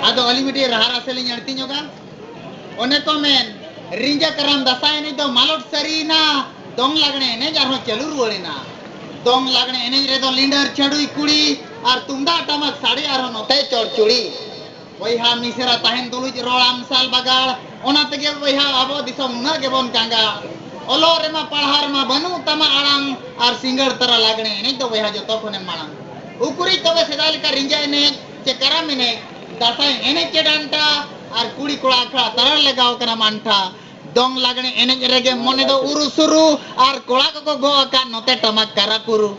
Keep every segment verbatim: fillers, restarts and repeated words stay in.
ᱟᱫᱚ ᱟᱹᱞᱤᱧ ᱢᱤᱫᱴᱤᱡ ᱨᱟᱦᱟ ᱨᱟᱥᱮ ᱞᱤᱧ ᱟᱹᱲᱛᱤ ᱧᱚᱜᱟ᱾ ᱚᱱᱮ ᱠᱚ ᱢᱮᱱ, ᱨᱤᱸᱡᱟᱹ ᱠᱟᱨᱟᱢ ᱫᱟᱸᱥᱟᱭ ᱮᱱᱮᱡ ᱫᱚ ᱢᱟᱞᱚᱴ ᱥᱟᱹᱨᱤᱭᱮᱱᱟ, ᱫᱚᱝ ᱞᱟᱜᱽᱬᱮ ᱮᱱᱮᱡ ᱟᱨᱦᱚᱸ ᱪᱟᱹᱞᱩ ᱨᱩᱣᱟᱹᱲᱮᱱᱟ᱾ ᱫᱚᱝ ᱞᱟᱜᱽᱬᱮ ᱮᱱᱮᱡ ᱨᱮᱫᱚ ᱞᱤᱸᱰᱟᱹᱨ ᱪᱷᱟᱹᱰᱩᱭ ᱠᱩᱲᱤ ᱟᱨ ᱛᱩᱢᱫᱟᱜ ᱴᱟᱢᱟᱠ ᱥᱟᱰᱮ ᱟᱨᱦᱚᱸ ᱱᱚᱛᱮ ᱪᱚᱲᱪᱩᱲᱤ᱾ ᱵᱚᱭᱦᱟ ᱢᱤᱥᱨᱟ ᱛᱟᱦᱮᱱ ᱛᱩᱞᱩᱡ ᱨᱚᱲᱟᱢ ᱥᱟᱞ ᱵᱟᱜᱟᱲ, ᱚᱱᱟ ᱛᱮᱜᱮ ᱵᱚᱭᱦᱟ ᱟᱵᱚ ᱫᱤᱥᱚᱢ ᱩᱱᱟᱹᱜ ᱜᱮᱵᱚᱱ ᱠᱟᱸᱜᱟ᱾ ᱚᱞᱚᱜ ᱨᱮᱢᱟ ᱯᱟᱲᱦᱟᱣ ᱨᱮᱢᱟ ᱵᱟᱹᱱᱩᱜ ᱛᱟᱢᱟ ᱟᱲᱟᱝ, ᱟᱨ ᱥᱤᱸᱜᱟᱹᱲ ᱛᱟᱨᱟ ᱞᱟᱜᱽᱬᱮ ᱮᱱᱮᱡ ᱫᱚ ᱵᱚᱭᱦᱟ ᱡᱚᱛᱚ ᱠᱷᱚᱱᱮᱢ ᱢᱟᱲᱟᱝ᱾ ᱩᱠᱩᱨᱤᱡ ᱛᱚᱵᱮ ᱥᱮᱫᱟᱭ ᱞᱮᱠᱟ ᱨᱤᱸᱡᱟᱹ ᱮᱱᱮᱡ ᱪᱮ ᱠᱟᱨᱟᱢ ᱮᱱᱮᱡ, ᱫᱟᱸᱥᱟᱭ ᱮᱱᱮᱡ ᱪᱮ ᱰᱟᱱᱴᱟ, ᱟᱨ ᱠᱩᱲᱤ ᱠᱚᱲᱟ ᱟᱠᱷᱲᱟ ᱛᱟᱨᱟ ᱞᱟᱜᱟᱣ ᱠᱟᱱᱟ ᱢᱟᱱᱴᱷᱟ᱾ ᱫᱚᱝ ᱞᱟᱜᱽᱬᱮ ᱮᱱᱮᱡ ᱨᱮᱜᱮ ᱢᱚᱱᱮ ᱫᱚ ᱩᱨᱩ ᱥᱩᱨᱩ, ᱟᱨ ᱠᱚᱲᱟ ᱠᱚᱠᱚ ᱜᱚᱜ ᱟᱠᱟᱫ ᱱᱚᱛᱮ ᱴᱟᱢᱟᱠ ᱠᱟᱨᱟᱠᱩᱨᱩ᱾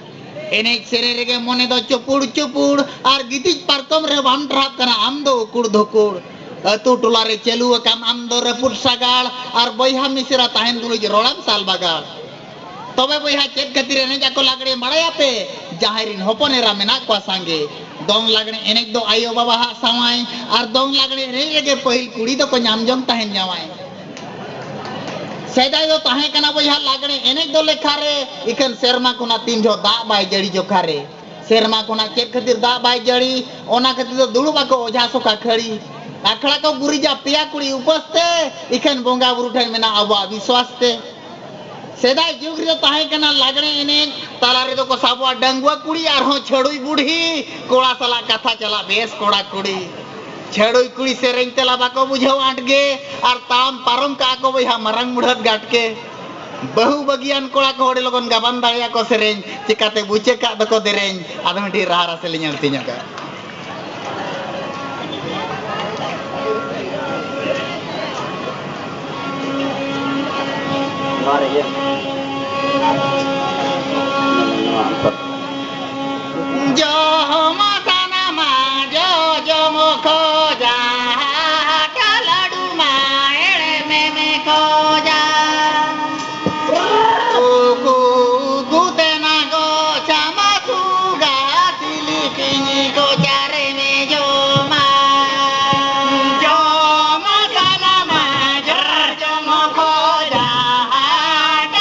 ᱮᱱᱮᱡ ᱥᱮᱨᱮᱧ ᱨᱮᱜᱮ ᱢᱚᱱᱮ ᱫᱚ ᱪᱩᱯᱩᱲ ᱪᱩᱯᱩᱲ, ᱟᱨ ᱜᱤᱛᱤᱡ ᱯᱟᱨᱠᱚᱢ ᱨᱮ ᱵᱟᱢ ᱴᱟᱨᱦᱟᱜ ᱠᱟᱱᱟ ᱟᱢ ᱫᱚ ᱩᱠᱩᱲ ᱫᱷᱩᱠᱩᱲ᱾ ᱟᱹᱛᱩ ᱴᱚᱞᱟ ᱨᱮ ᱪᱟᱹᱞᱩ ᱟᱠᱟᱱ ᱟᱢ ᱫᱚ ᱨᱟᱹᱯᱩᱫ ᱥᱟᱜᱟᱲ, ᱟᱨ ᱵᱚᱭᱦᱟ ᱢᱤᱥᱨᱟ ᱛᱟᱦᱮᱱ ᱛᱩᱞᱩᱡ ᱨᱚᱲᱟᱢ ᱥᱟᱞ ᱵᱟᱜᱟᱲ᱾ ᱛᱚᱵᱮ ᱵᱚᱭᱦᱟ, ᱪᱮᱫ ᱠᱷᱟᱹᱛᱤᱨ ᱮᱱᱮᱡ ᱟᱠᱚ ᱞᱟᱜᱽᱬᱮ ᱵᱟᱲᱟᱭᱟᱯᱮ? ᱡᱟᱦᱟᱸᱭ ᱨᱤᱱ ᱦᱚᱯᱚᱱ ᱮᱨᱟ ᱢᱮᱱᱟᱜ ᱠᱚᱣᱟ ᱥᱟᱸᱜᱮ᱾ ᱫᱚᱝ ᱞᱟᱜᱽᱬᱮ ᱮᱱᱮᱡ ᱫᱚ ᱟᱭᱳ ᱵᱟᱵᱟᱣᱟᱜ ᱥᱟᱶᱟᱭ, ᱟᱨ ᱫᱚᱝ ᱞᱟᱜᱽᱬᱮ ᱮᱱᱮᱡ ᱨᱮᱜᱮ ᱯᱟᱹᱦᱤᱞ ᱠᱩᱲᱤ ᱫᱚᱠᱚ ᱧᱟᱢ ᱡᱚᱝ ᱛᱟᱦᱮᱱ ᱡᱟᱶᱟᱭ᱾ ᱥᱮᱫᱟᱭ ᱫᱚ ᱛᱟᱦᱮᱸ ᱠᱟᱱᱟ ᱵᱚᱭᱦᱟ ᱞᱟᱜᱽᱬᱮ ᱮᱱᱮᱡ ᱫᱚ ᱞᱮᱠᱷᱟ ᱨᱮ, ᱤᱠᱷᱟᱹᱱ ᱥᱮᱨᱢᱟ ᱠᱷᱚᱱᱟᱜ ᱛᱤᱱ ᱡᱚᱦᱚᱜ ᱫᱟᱜ ᱵᱟᱭ ᱡᱟᱹᱲᱤ ᱡᱚᱠᱷᱟ ᱨᱮ᱾ ᱥᱮᱨᱢᱟ ᱠᱷᱚᱱᱟᱜ ᱪᱮᱫ ᱠᱷᱟᱹᱛᱤᱨ ᱫᱟᱜ ᱵᱟᱭ ᱡᱟᱹᱲᱤ, ᱚᱱᱟ ᱠᱷᱟᱹᱛᱤᱨ ᱫᱚ ᱫᱩᱲᱩᱵ ᱟᱠᱚ ᱚᱡᱷᱟ ᱥᱚᱠᱟ ᱠᱷᱟᱹᱲᱤ᱾ ᱟᱠᱷᱲᱟ ᱠᱚ ᱜᱩᱨᱤᱡᱟ ᱯᱮᱭᱟ ᱠᱩᱲᱤ ᱩᱯᱟᱹᱥ ᱛᱮ, ᱤᱠᱷᱟᱹᱱ ᱵᱚᱸᱜᱟ ᱵᱩᱨᱩ ᱴᱷᱮᱱ ᱢᱮᱱᱟᱜ ᱟᱵᱚᱣᱟᱜ ᱵᱤᱥᱣᱟᱥ ᱛᱮ᱾ ᱥᱮᱫᱟᱭ ᱡᱩᱜᱽ ᱨᱮᱫᱚ ᱛᱟᱦᱮᱸ ᱠᱟᱱᱟ ᱞᱟᱜᱽᱬᱮ ᱮᱱᱮᱡ, ᱛᱟᱞᱟ ᱨᱮᱫᱚ ᱠᱚ ᱥᱟᱵᱚᱜᱼᱟ ᱰᱟᱺᱜᱩᱣᱟᱹ ᱠᱩᱲᱤ ᱟᱨᱦᱚᱸ ᱪᱷᱟᱹᱲᱩᱭ ᱵᱩᱰᱷᱤ, ᱠᱚᱲᱟ ᱥᱟᱞᱟᱜ ᱠᱟᱛᱷᱟ ᱪᱟᱞᱟᱜ ᱵᱮᱥ ᱠᱚᱲᱟ ᱠᱩᱲᱤ᱾ ᱪᱷᱟᱹᱲᱩᱭ ᱠᱩᱲᱤ ᱥᱮᱨᱮᱧ ᱛᱮᱞᱟ ᱵᱟᱠᱚ ᱵᱩᱡᱷᱟᱹᱣ ᱟᱸᱴ ᱜᱮ, ᱟᱨ ᱛᱟᱲᱟᱢ ᱯᱟᱨᱚᱢ ᱠᱟᱜᱼᱟ ᱠᱚ ᱵᱚᱭᱦᱟ ᱢᱟᱨᱟᱝ ᱢᱩᱲᱦᱟᱹᱫ ᱜᱟᱴ ᱜᱮ᱾ ᱵᱟᱹᱦᱩ ᱵᱟᱹᱜᱤᱭᱟᱱ ᱠᱚᱲᱟ ᱠᱚ ᱟᱹᱰᱤ ᱞᱚᱜᱚᱱ ᱜᱟᱵᱟᱱ ᱫᱟᱲᱮᱭᱟᱜ ᱠᱚ ᱥᱮᱨᱮᱧ, ᱪᱤᱠᱟᱛᱮ ᱵᱩᱪᱟᱹ ᱠᱟᱜ ᱫᱚᱠᱚ ᱫᱮᱨᱮᱧ᱾ ᱟᱫᱚ ᱢᱤᱫᱴᱤᱡ ᱨᱟᱦᱟ ᱨᱟᱥᱮ ᱞᱤᱧ ᱟᱹᱲᱛᱤ ᱧᱚᱜᱟ᱾ ᱱᱚᱣᱟ ᱨᱮ ᱤᱭᱟᱹ᱾ ᱱᱚᱣᱟ ᱟᱱᱥᱟᱨ᱾ ᱡᱚᱢ ᱥᱟᱱᱟᱢᱟ ᱡᱚᱡᱚᱢ ᱠᱷᱚᱡᱟ, ᱦᱟᱴᱟ ᱞᱟᱹᱰᱩ ᱢᱟ ᱦᱮᱲᱮᱢᱮᱢ ᱠᱷᱚᱡᱟ᱾ ᱩᱠᱩ ᱩᱠᱩ ᱛᱮᱱᱟ ᱜᱚ ᱪᱟᱢᱟ ᱥᱩᱜᱟ, ᱛᱤᱞᱤ ᱯᱤᱧᱤ ᱠᱚᱪᱟᱨᱮᱢ ᱡᱚᱢᱟ᱾ ᱡᱚᱢ ᱥᱟᱱᱟᱢᱟ ᱡᱚᱡᱚᱢ ᱠᱷᱚᱡᱟ, ᱦᱟᱴ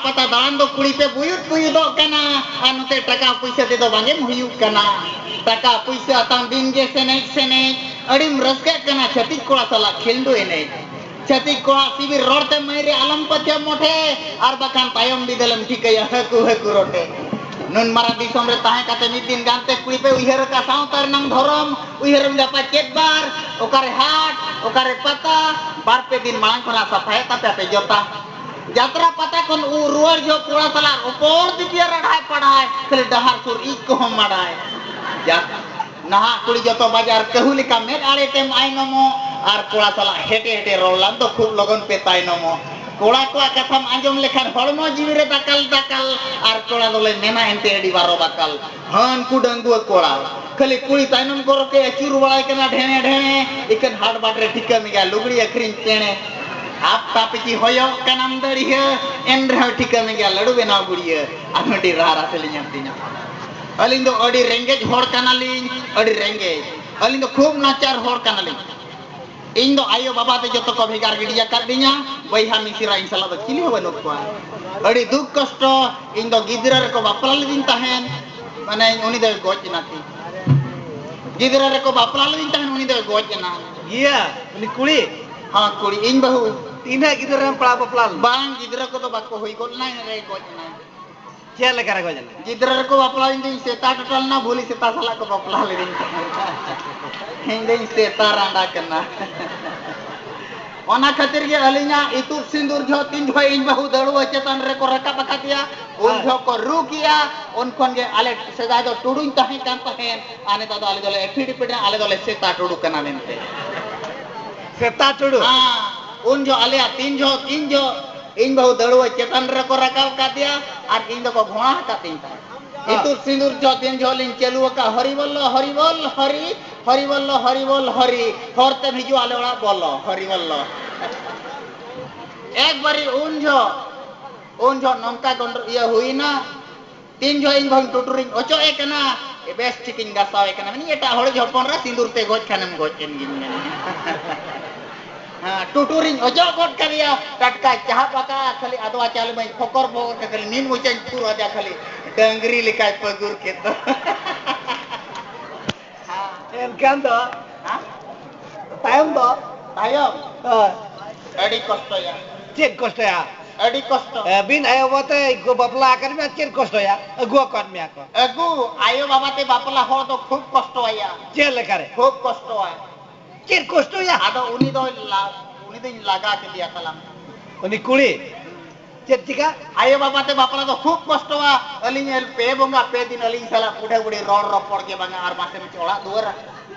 ᱯᱟᱛᱟ ᱫᱟᱬᱟᱱ ᱫᱚ ᱠᱩᱲᱤ ᱯᱮ ᱵᱩᱭᱩᱫ ᱵᱩᱭᱩᱫᱚᱜ ᱠᱟᱱᱟ, ᱟᱨ ᱱᱚᱛᱮ ᱴᱟᱠᱟ ᱯᱩᱭᱥᱟᱹ ᱛᱮᱫᱚ ᱵᱟᱝ ᱮᱢ ᱦᱩᱭᱩᱜ ᱠᱟᱱᱟ᱾ ᱴᱟᱠᱟ ᱯᱩᱭᱥᱟᱹ ᱟᱛᱟᱝ ᱫᱤᱱ ᱜᱮ ᱥᱮᱱᱮᱡ ᱥᱮᱱᱮᱡ, ᱟᱹᱰᱤᱢ ᱨᱟᱹᱥᱠᱟᱹᱜ ᱠᱟᱱᱟ ᱪᱷᱟᱹᱛᱤᱠ ᱠᱚᱲᱟ ᱥᱟᱞᱟᱜ ᱠᱷᱮᱞᱰᱩ ᱮᱱᱮᱡ᱾ ᱪᱷᱟᱹᱛᱤᱠ ᱠᱚᱲᱟ ᱥᱤᱵᱤᱞ ᱨᱚᱲ ᱛᱮ ᱢᱟᱹᱭᱨᱮ ᱟᱞᱚᱢ ᱯᱟᱹᱛᱭᱟᱹᱣ ᱢᱚᱴᱷᱮ, ᱟᱨ ᱵᱟᱠᱷᱟᱱ ᱛᱟᱭᱚᱢ ᱵᱤᱫᱟᱹᱞᱮᱢ ᱴᱷᱤᱠᱟᱹᱭᱟ ᱦᱟᱹᱠᱩ ᱦᱟᱹᱠᱩ ᱨᱚᱴᱮ᱾ ᱱᱩᱱ ᱢᱟᱨᱟᱝ ᱫᱤᱥᱚᱢ ᱨᱮ ᱛᱟᱦᱮᱸ ᱠᱟᱛᱮ ᱢᱤᱫ ᱫᱤᱱ ᱜᱟᱱᱛᱮ ᱠᱩᱲᱤ ᱯᱮ ᱩᱭᱦᱟᱹᱨ ᱟᱠᱟᱫ ᱥᱟᱶᱛᱟ ᱨᱮᱱᱟᱝ ᱫᱷᱚᱨᱚᱢ, ᱩᱭᱦᱟᱹᱨᱮᱢ ᱜᱟᱯᱟ ᱪᱮᱫ ᱵᱟᱨ, ᱚᱠᱟᱨᱮ ᱦᱟᱴ, ᱚᱠᱟᱨᱮ ᱯᱟᱛᱟ, ᱵᱟᱨ ᱯᱮ ᱫᱤᱱ ᱢᱟᱲᱟᱝ ᱠᱷᱚᱱᱟᱜ ᱥᱟᱯᱷᱟᱭᱮᱫ ᱛᱟᱯᱮ ᱟᱯᱮ ᱡᱚᱛᱟ᱾ ᱡᱟᱛᱨᱟ ᱯᱟᱛᱟ ᱠᱷᱚᱱ ᱩ ᱨᱩᱣᱟᱹᱲ ᱡᱚᱦᱚᱜ ᱠᱚᱲᱟ ᱥᱟᱞᱟᱜ ᱨᱚᱯᱚᱲ ᱫᱤᱯᱤᱭᱟ ᱨᱟᱲᱦᱟᱭ ᱯᱟᱲᱦᱟᱭ, ᱠᱷᱟᱹᱞᱤ ᱰᱟᱦᱟᱨ ᱥᱩᱨ ᱤᱡ ᱠᱚᱦᱚᱸ ᱢᱟᱲᱟᱭ᱾ ᱡᱟ, ᱱᱟᱦᱟᱜ ᱠᱩᱲᱤ ᱡᱚᱛᱚ ᱵᱟᱡᱟᱨ ᱠᱟᱹᱦᱩ ᱞᱮᱠᱟ ᱢᱮᱫ ᱟᱲᱮ ᱛᱮᱢ ᱟᱭᱱᱚᱢᱚᱜ, ᱟᱨ ᱠᱚᱲᱟ ᱥᱟᱞᱟᱜ ᱦᱮᱴᱮ ᱦᱮᱴᱮ ᱨᱚᱲ ᱞᱟᱝ ᱫᱚ ᱠᱷᱩᱵ ᱞᱚᱜᱚᱱ ᱯᱮ ᱛᱟᱭᱱᱚᱢᱚᱜ᱾ ᱠᱚᱲᱟ ᱠᱚᱣᱟᱜ ᱠᱟᱛᱷᱟᱢ ᱟᱸᱡᱚᱢ ᱞᱮᱠᱷᱟᱱ ᱦᱚᱲᱢᱚ ᱡᱤᱣᱤ ᱨᱮ ᱫᱟᱠᱟᱞ ᱫᱟᱠᱟᱞ, ᱟᱨ ᱠᱚᱲᱟ ᱫᱚᱞᱮ ᱢᱮᱱᱟ ᱮᱱᱛᱮ ᱟᱹᱰᱤ ᱵᱟᱨᱚ ᱵᱟᱠᱟᱞ᱾ ᱦᱟᱹᱱᱠᱩ ᱰᱟᱺᱜᱩᱣᱟᱹ ᱠᱚᱲᱟ, ᱠᱷᱟᱹᱞᱤ ᱠᱩᱲᱤ ᱛᱟᱭᱱᱚᱢ ᱜᱚᱨᱚ ᱠᱮ ᱟᱹᱪᱩᱨ ᱵᱟᱲᱟᱭ ᱠᱟᱱᱟ ᱰᱷᱮᱬᱮ ᱰᱷᱮᱬᱮ, ᱤᱠᱷᱟᱹᱱ ᱦᱟᱴ ᱵᱟᱴ ᱨᱮ ᱴᱷᱤᱠᱟᱹ ᱢᱮᱭᱟ ᱞᱩᱜᱽᱲᱤ ᱟᱹᱠᱷᱨᱤᱧ ᱪᱮᱬᱮ᱾ ᱟᱯ ᱛᱟᱯᱤᱪᱤ ᱦᱚᱭᱚᱜ ᱠᱟᱱᱟᱢ ᱫᱟᱹᱲᱦᱤᱭᱟᱹ, ᱮᱱ ᱨᱮᱦᱚᱸ ᱴᱷᱤᱠᱟᱹ ᱢᱮᱭᱟ ᱞᱟᱹᱰᱩ ᱵᱮᱱᱟᱣ ᱜᱩᱲᱤᱭᱟᱹ, ᱟᱨ ᱢᱤᱫᱴᱤᱡ ᱨᱟᱦᱟ ᱨᱟᱥᱮ ᱞᱤᱧ ᱦᱟᱹᱴᱤᱧᱟ᱾ ᱟᱹᱞᱤᱧ ᱫᱚ ᱟᱹᱰᱤ ᱨᱮᱸᱜᱮᱡ ᱦᱚᱲ ᱠᱟᱱᱟᱞᱤᱧ, ᱟᱹᱰᱤ ᱨᱮᱸᱜᱮᱡ᱾ ᱟᱹᱞᱤᱧ ᱫᱚ ᱠᱷᱩᱵ ᱱᱟᱪᱟᱨ ᱦᱚᱲ ᱠᱟᱱᱟᱞᱤᱧ᱾ ᱤᱧ ᱫᱚ ᱟᱭᱳ ᱵᱟᱵᱟ ᱛᱮ ᱡᱚᱛᱚ ᱠᱚ ᱵᱷᱮᱜᱟᱨ ᱜᱤᱰᱤ ᱟᱠᱟᱫ ᱞᱤᱧᱟ, ᱵᱚᱭᱦᱟ ᱢᱤᱥᱨᱟ ᱤᱧ ᱥᱟᱞᱟᱜ ᱫᱚ ᱪᱤᱞᱤ ᱦᱚᱸ ᱵᱟᱹᱱᱩᱜ ᱠᱚᱣᱟ᱾ ᱟᱹᱰᱤ ᱫᱩᱠ ᱠᱚᱥᱴᱚ, ᱤᱧ ᱫᱚ ᱜᱤᱫᱽᱨᱟᱹ ᱨᱮᱠᱚ ᱵᱟᱯᱞᱟ ᱞᱤᱫᱤᱧ ᱛᱟᱦᱮᱸᱫ, ᱢᱟᱱᱮ ᱩᱱᱤ ᱫᱚᱭ ᱜᱚᱡ ᱮᱱᱟ ᱛᱤᱧ᱾ ᱜᱤᱫᱽᱨᱟᱹ ᱨᱮᱠᱚ ᱵᱟᱯᱞᱟ ᱞᱤᱫᱤᱧ ᱛᱟᱦᱮᱸᱫ, ᱩᱱᱤ ᱫᱚᱭ ᱜᱚᱡ ᱮᱱᱟ᱾ ᱤᱭᱟᱹ, ᱩᱱᱤ ᱠᱩᱲᱤ? ᱦᱚᱸ, ᱠᱩᱲᱤ, ᱤᱧ ᱵᱟᱹᱦᱩ᱾ ᱛᱤᱱᱟᱹᱜ ᱜᱤᱫᱽᱨᱟᱹ ᱨᱮᱢ ᱯᱟᱲᱟᱣ ᱵᱟᱯᱞᱟ ᱞᱮᱱᱟ? ᱵᱟᱝ, ᱜᱤᱫᱽᱨᱟᱹ ᱠᱚᱫᱚ ᱵᱟᱠᱚ ᱦᱩᱭ ᱜᱚᱫ ᱞᱮᱱᱟ, ᱮᱱ ᱨᱮᱭ ᱜᱚᱡ ᱮᱱᱟ᱾ ᱪᱮᱫ ᱞᱮᱠᱟ ᱨᱮ ᱜᱚᱡ ᱮᱱᱟ? ᱜᱤᱫᱽᱨᱟᱹ ᱨᱮᱠᱚ ᱵᱟᱯᱞᱟ ᱞᱤᱧ ᱫᱚ ᱤᱧ ᱥᱮᱛᱟ ᱴᱚᱴᱚᱞ ᱮᱱᱟ, ᱵᱷᱩᱞᱤ ᱥᱮᱛᱟ ᱥᱟᱞᱟᱜ ᱠᱚ ᱵᱟᱯᱞᱟ ᱞᱤᱫᱤᱧ ᱛᱟᱦᱮᱸᱫ᱾ ᱤᱧ ᱫᱚᱧ ᱥᱮᱛᱟ ᱨᱟᱸᱰᱟ ᱠᱟᱱᱟ᱾ ᱚᱱᱟ ᱠᱷᱟᱹᱛᱤᱨ ᱜᱮ ᱟᱹᱞᱤᱧᱟᱜ ᱤᱛᱩᱫ ᱥᱤᱸᱫᱩᱨ ᱡᱚᱦᱚᱜ ᱛᱤᱱ ᱡᱚᱦᱚᱜ ᱤᱧ ᱵᱟᱹᱦᱩ ᱫᱟᱹᱲᱩᱣᱟᱹ ᱪᱮᱛᱟᱱ ᱨᱮᱠᱚ ᱨᱟᱠᱟᱵ ᱟᱠᱟᱫᱮᱭᱟ, ᱩᱱ ᱦᱮᱸ᱾ ᱡᱚᱦᱚᱜ ᱠᱚ ᱨᱩ ᱠᱮᱜᱼᱟ᱾ ᱩᱱ ᱠᱷᱚᱱ ᱜᱮ ᱟᱞᱮ ᱥᱮᱫᱟᱭ ᱫᱚ ᱴᱩᱰᱩᱧ ᱛᱟᱦᱮᱸ ᱠᱟᱱ ᱛᱟᱦᱮᱸᱫ, ᱟᱨ ᱱᱮᱛᱟᱨ ᱫᱚ ᱟᱞᱮ ᱫᱚᱞᱮ ᱮᱯᱷᱤᱰ ᱮᱯᱷᱤᱰ ᱮᱱᱟ, ᱟᱞᱮ ᱫᱚᱞᱮ ᱥᱮᱛᱟ ᱴᱩᱰᱩ ᱠᱟᱱᱟ ᱢᱮᱱᱛᱮ᱾ ᱥᱮᱛᱟ ᱴᱩᱰᱩ? ᱦᱮᱸ, ᱩᱱ ᱡᱚᱦᱚᱜ ᱟᱞᱮᱭᱟᱜ ᱛᱤᱱ ᱡᱚᱦᱚᱜ, ᱛᱤᱱ ᱡᱚᱦᱚᱜ ᱤᱧ ᱵᱟᱹᱦᱩ ᱫᱟᱹᱲᱩᱣᱟᱹ ᱪᱮᱛᱟᱱ ᱨᱮᱠᱚ ᱨᱟᱠᱟᱵ ᱟᱠᱟᱫᱮᱭᱟ ᱟᱨ ᱤᱧ ᱫᱚᱠᱚ ᱜᱷᱚᱲᱟ ᱟᱠᱟᱫ ᱛᱤᱧ ᱛᱟᱦᱮᱸᱫ᱾ ᱦᱮᱸ᱾ ᱤᱛᱩᱫ ᱥᱤᱸᱫᱩᱨ ᱡᱚᱦᱚᱜ ᱛᱤᱱ ᱡᱚᱦᱚᱜ ᱞᱤᱧ ᱪᱟᱹᱞᱩ ᱟᱠᱟᱫ, ᱦᱚᱨᱤ ᱵᱚᱞᱞᱚ, ᱦᱚᱨᱤ ᱵᱚᱞ, ᱦᱚᱨᱤ, ᱦᱚᱨᱤ ᱵᱚᱞᱞᱚ, ᱦᱚᱨᱤ ᱵᱚᱞ, ᱦᱚᱨᱤ, ᱦᱚᱨ ᱛᱮᱢ ᱦᱤᱡᱩᱜᱼᱟ ᱟᱞᱮ ᱚᱲᱟᱜ ᱵᱚᱞᱚ, ᱦᱚᱨᱤ ᱵᱚᱞᱞᱚ᱾ ᱮᱠᱵᱟᱨᱮ ᱩᱱ ᱡᱚᱦᱚᱜ, ᱩᱱ ᱡᱚᱦᱚᱜ ᱱᱚᱝᱠᱟ ᱜᱚᱱᱰ-, ᱤᱭᱟᱹ ᱦᱩᱭᱱᱟ, ᱛᱤᱱ ᱡᱚᱦᱚᱜ ᱤᱧ ᱵᱟᱹᱦᱩᱧ ᱴᱩᱴᱩᱨᱤᱧ ᱚᱪᱚᱜ ᱮ ᱠᱟᱱᱟ, ᱵᱮᱥ ᱴᱷᱤᱠᱤᱧ ᱜᱟᱥᱟᱣ ᱮ ᱠᱟᱱᱟ, ᱢᱮᱱᱮᱫ ᱮᱴᱟᱜ ᱦᱚᱲᱤᱡ ᱦᱚᱯᱚᱱ ᱨᱮ ᱥᱤᱸᱫᱩᱨ ᱛᱮ ᱜᱚᱡ ᱠᱷᱟᱱᱮᱢ ᱜᱚᱡ ᱮᱱ ᱜᱤᱧ ᱢᱮᱱᱮᱫ᱾ ᱦᱮᱸ, ᱴᱩᱴᱩᱨᱤᱧ ᱚᱡᱚᱜ ᱜᱚᱫ ᱠᱟᱫᱮᱭᱟ, ᱴᱟᱴᱠᱟᱭ ᱪᱟᱦᱟᱵ ᱟᱠᱟᱫᱼᱟ, ᱠᱷᱟᱹᱞᱤ ᱟᱫᱣᱟ ᱪᱟᱣᱞᱮ ᱢᱟᱧ ᱯᱷᱚᱠᱚᱨ ᱯᱷᱚᱠᱚᱨ ᱠᱮᱫ, ᱠᱷᱟᱹᱞᱤ ᱢᱤᱫ ᱢᱚᱪᱟᱧ ᱯᱷᱩᱨ ᱟᱫᱮᱭᱟ, ᱠᱷᱟᱹᱞᱤ ᱰᱟᱹᱝᱨᱤ ᱞᱮᱠᱟᱭ ᱯᱟᱹᱜᱩᱨ ᱠᱮᱫ ᱫᱚ᱾ ᱮᱱᱠᱷᱟᱱ ᱫᱚ ᱦᱮᱸ? ᱛᱟᱭᱚᱢ ᱫᱚ? ᱛᱟᱭᱚᱢ? ᱦᱳᱭ᱾ ᱟᱹᱰᱤ ᱠᱚᱥᱴᱚᱭᱟ᱾ ᱪᱮᱫ ᱠᱚᱥᱴᱚᱭᱟ? ᱟᱹᱰᱤ ᱠᱚᱥᱴᱚ᱾ ᱟᱹᱵᱤᱱ ᱟᱭᱳ ᱵᱟᱵᱟ ᱛᱮ ᱠᱚ ᱵᱟᱯᱞᱟ ᱟᱠᱟᱫ ᱢᱮᱭᱟ, ᱪᱮᱫ ᱠᱚᱥᱴᱚᱭᱟ? ᱟᱹᱜᱩ ᱟᱠᱟᱫ ᱢᱮᱭᱟ ᱠᱚ᱾ ᱟᱹᱜᱩ, ᱟᱭᱳ ᱵᱟᱵᱟ ᱛᱮ ᱵᱟᱯᱞᱟ ᱦᱚᱲ ᱫᱚ ᱠᱷᱩᱵ ᱠᱚᱥᱴᱚᱣᱟᱭᱟ᱾ ᱪᱮᱫ ᱞᱮᱠᱟᱨᱮ? ᱠᱷᱩᱵ ᱠᱚᱥᱴᱚᱣᱟᱭ᱾ ᱪᱮᱫ ᱠᱚᱥᱴᱚᱭᱟ? ᱟᱫᱚ ᱩᱱᱤ ᱫᱚ ᱞᱟ-, ᱩᱱᱤ ᱫᱚᱧ ᱞᱟᱜᱟ ᱠᱮᱫᱮᱭᱟ ᱛᱟᱞᱟᱝ᱾ ᱩᱱᱤ ᱠᱩᱲᱤ? ᱪᱮᱫ ᱪᱤᱠᱟ? ᱟᱭᱳ ᱵᱟᱵᱟ ᱛᱮ ᱵᱟᱯᱞᱟ ᱫᱚ ᱠᱷᱩᱵ ᱠᱚᱥᱴᱚᱣᱟ᱾ ᱟᱹᱞᱤᱧ ᱯᱮ ᱵᱚᱸᱜᱟ ᱯᱮ ᱫᱤᱱ ᱟᱹᱞᱤᱧ ᱥᱟᱞᱟᱜ ᱵᱩᱰᱷᱟᱹ ᱵᱩᱲᱦᱤ ᱨᱚᱲ ᱨᱚᱯᱚᱲ ᱜᱮ ᱵᱟᱝᱟ, ᱟᱨ ᱢᱟᱥᱮ ᱢᱤᱫᱴᱮᱡ ᱚᱲᱟᱜ ᱫᱩᱣᱟᱹᱨ᱾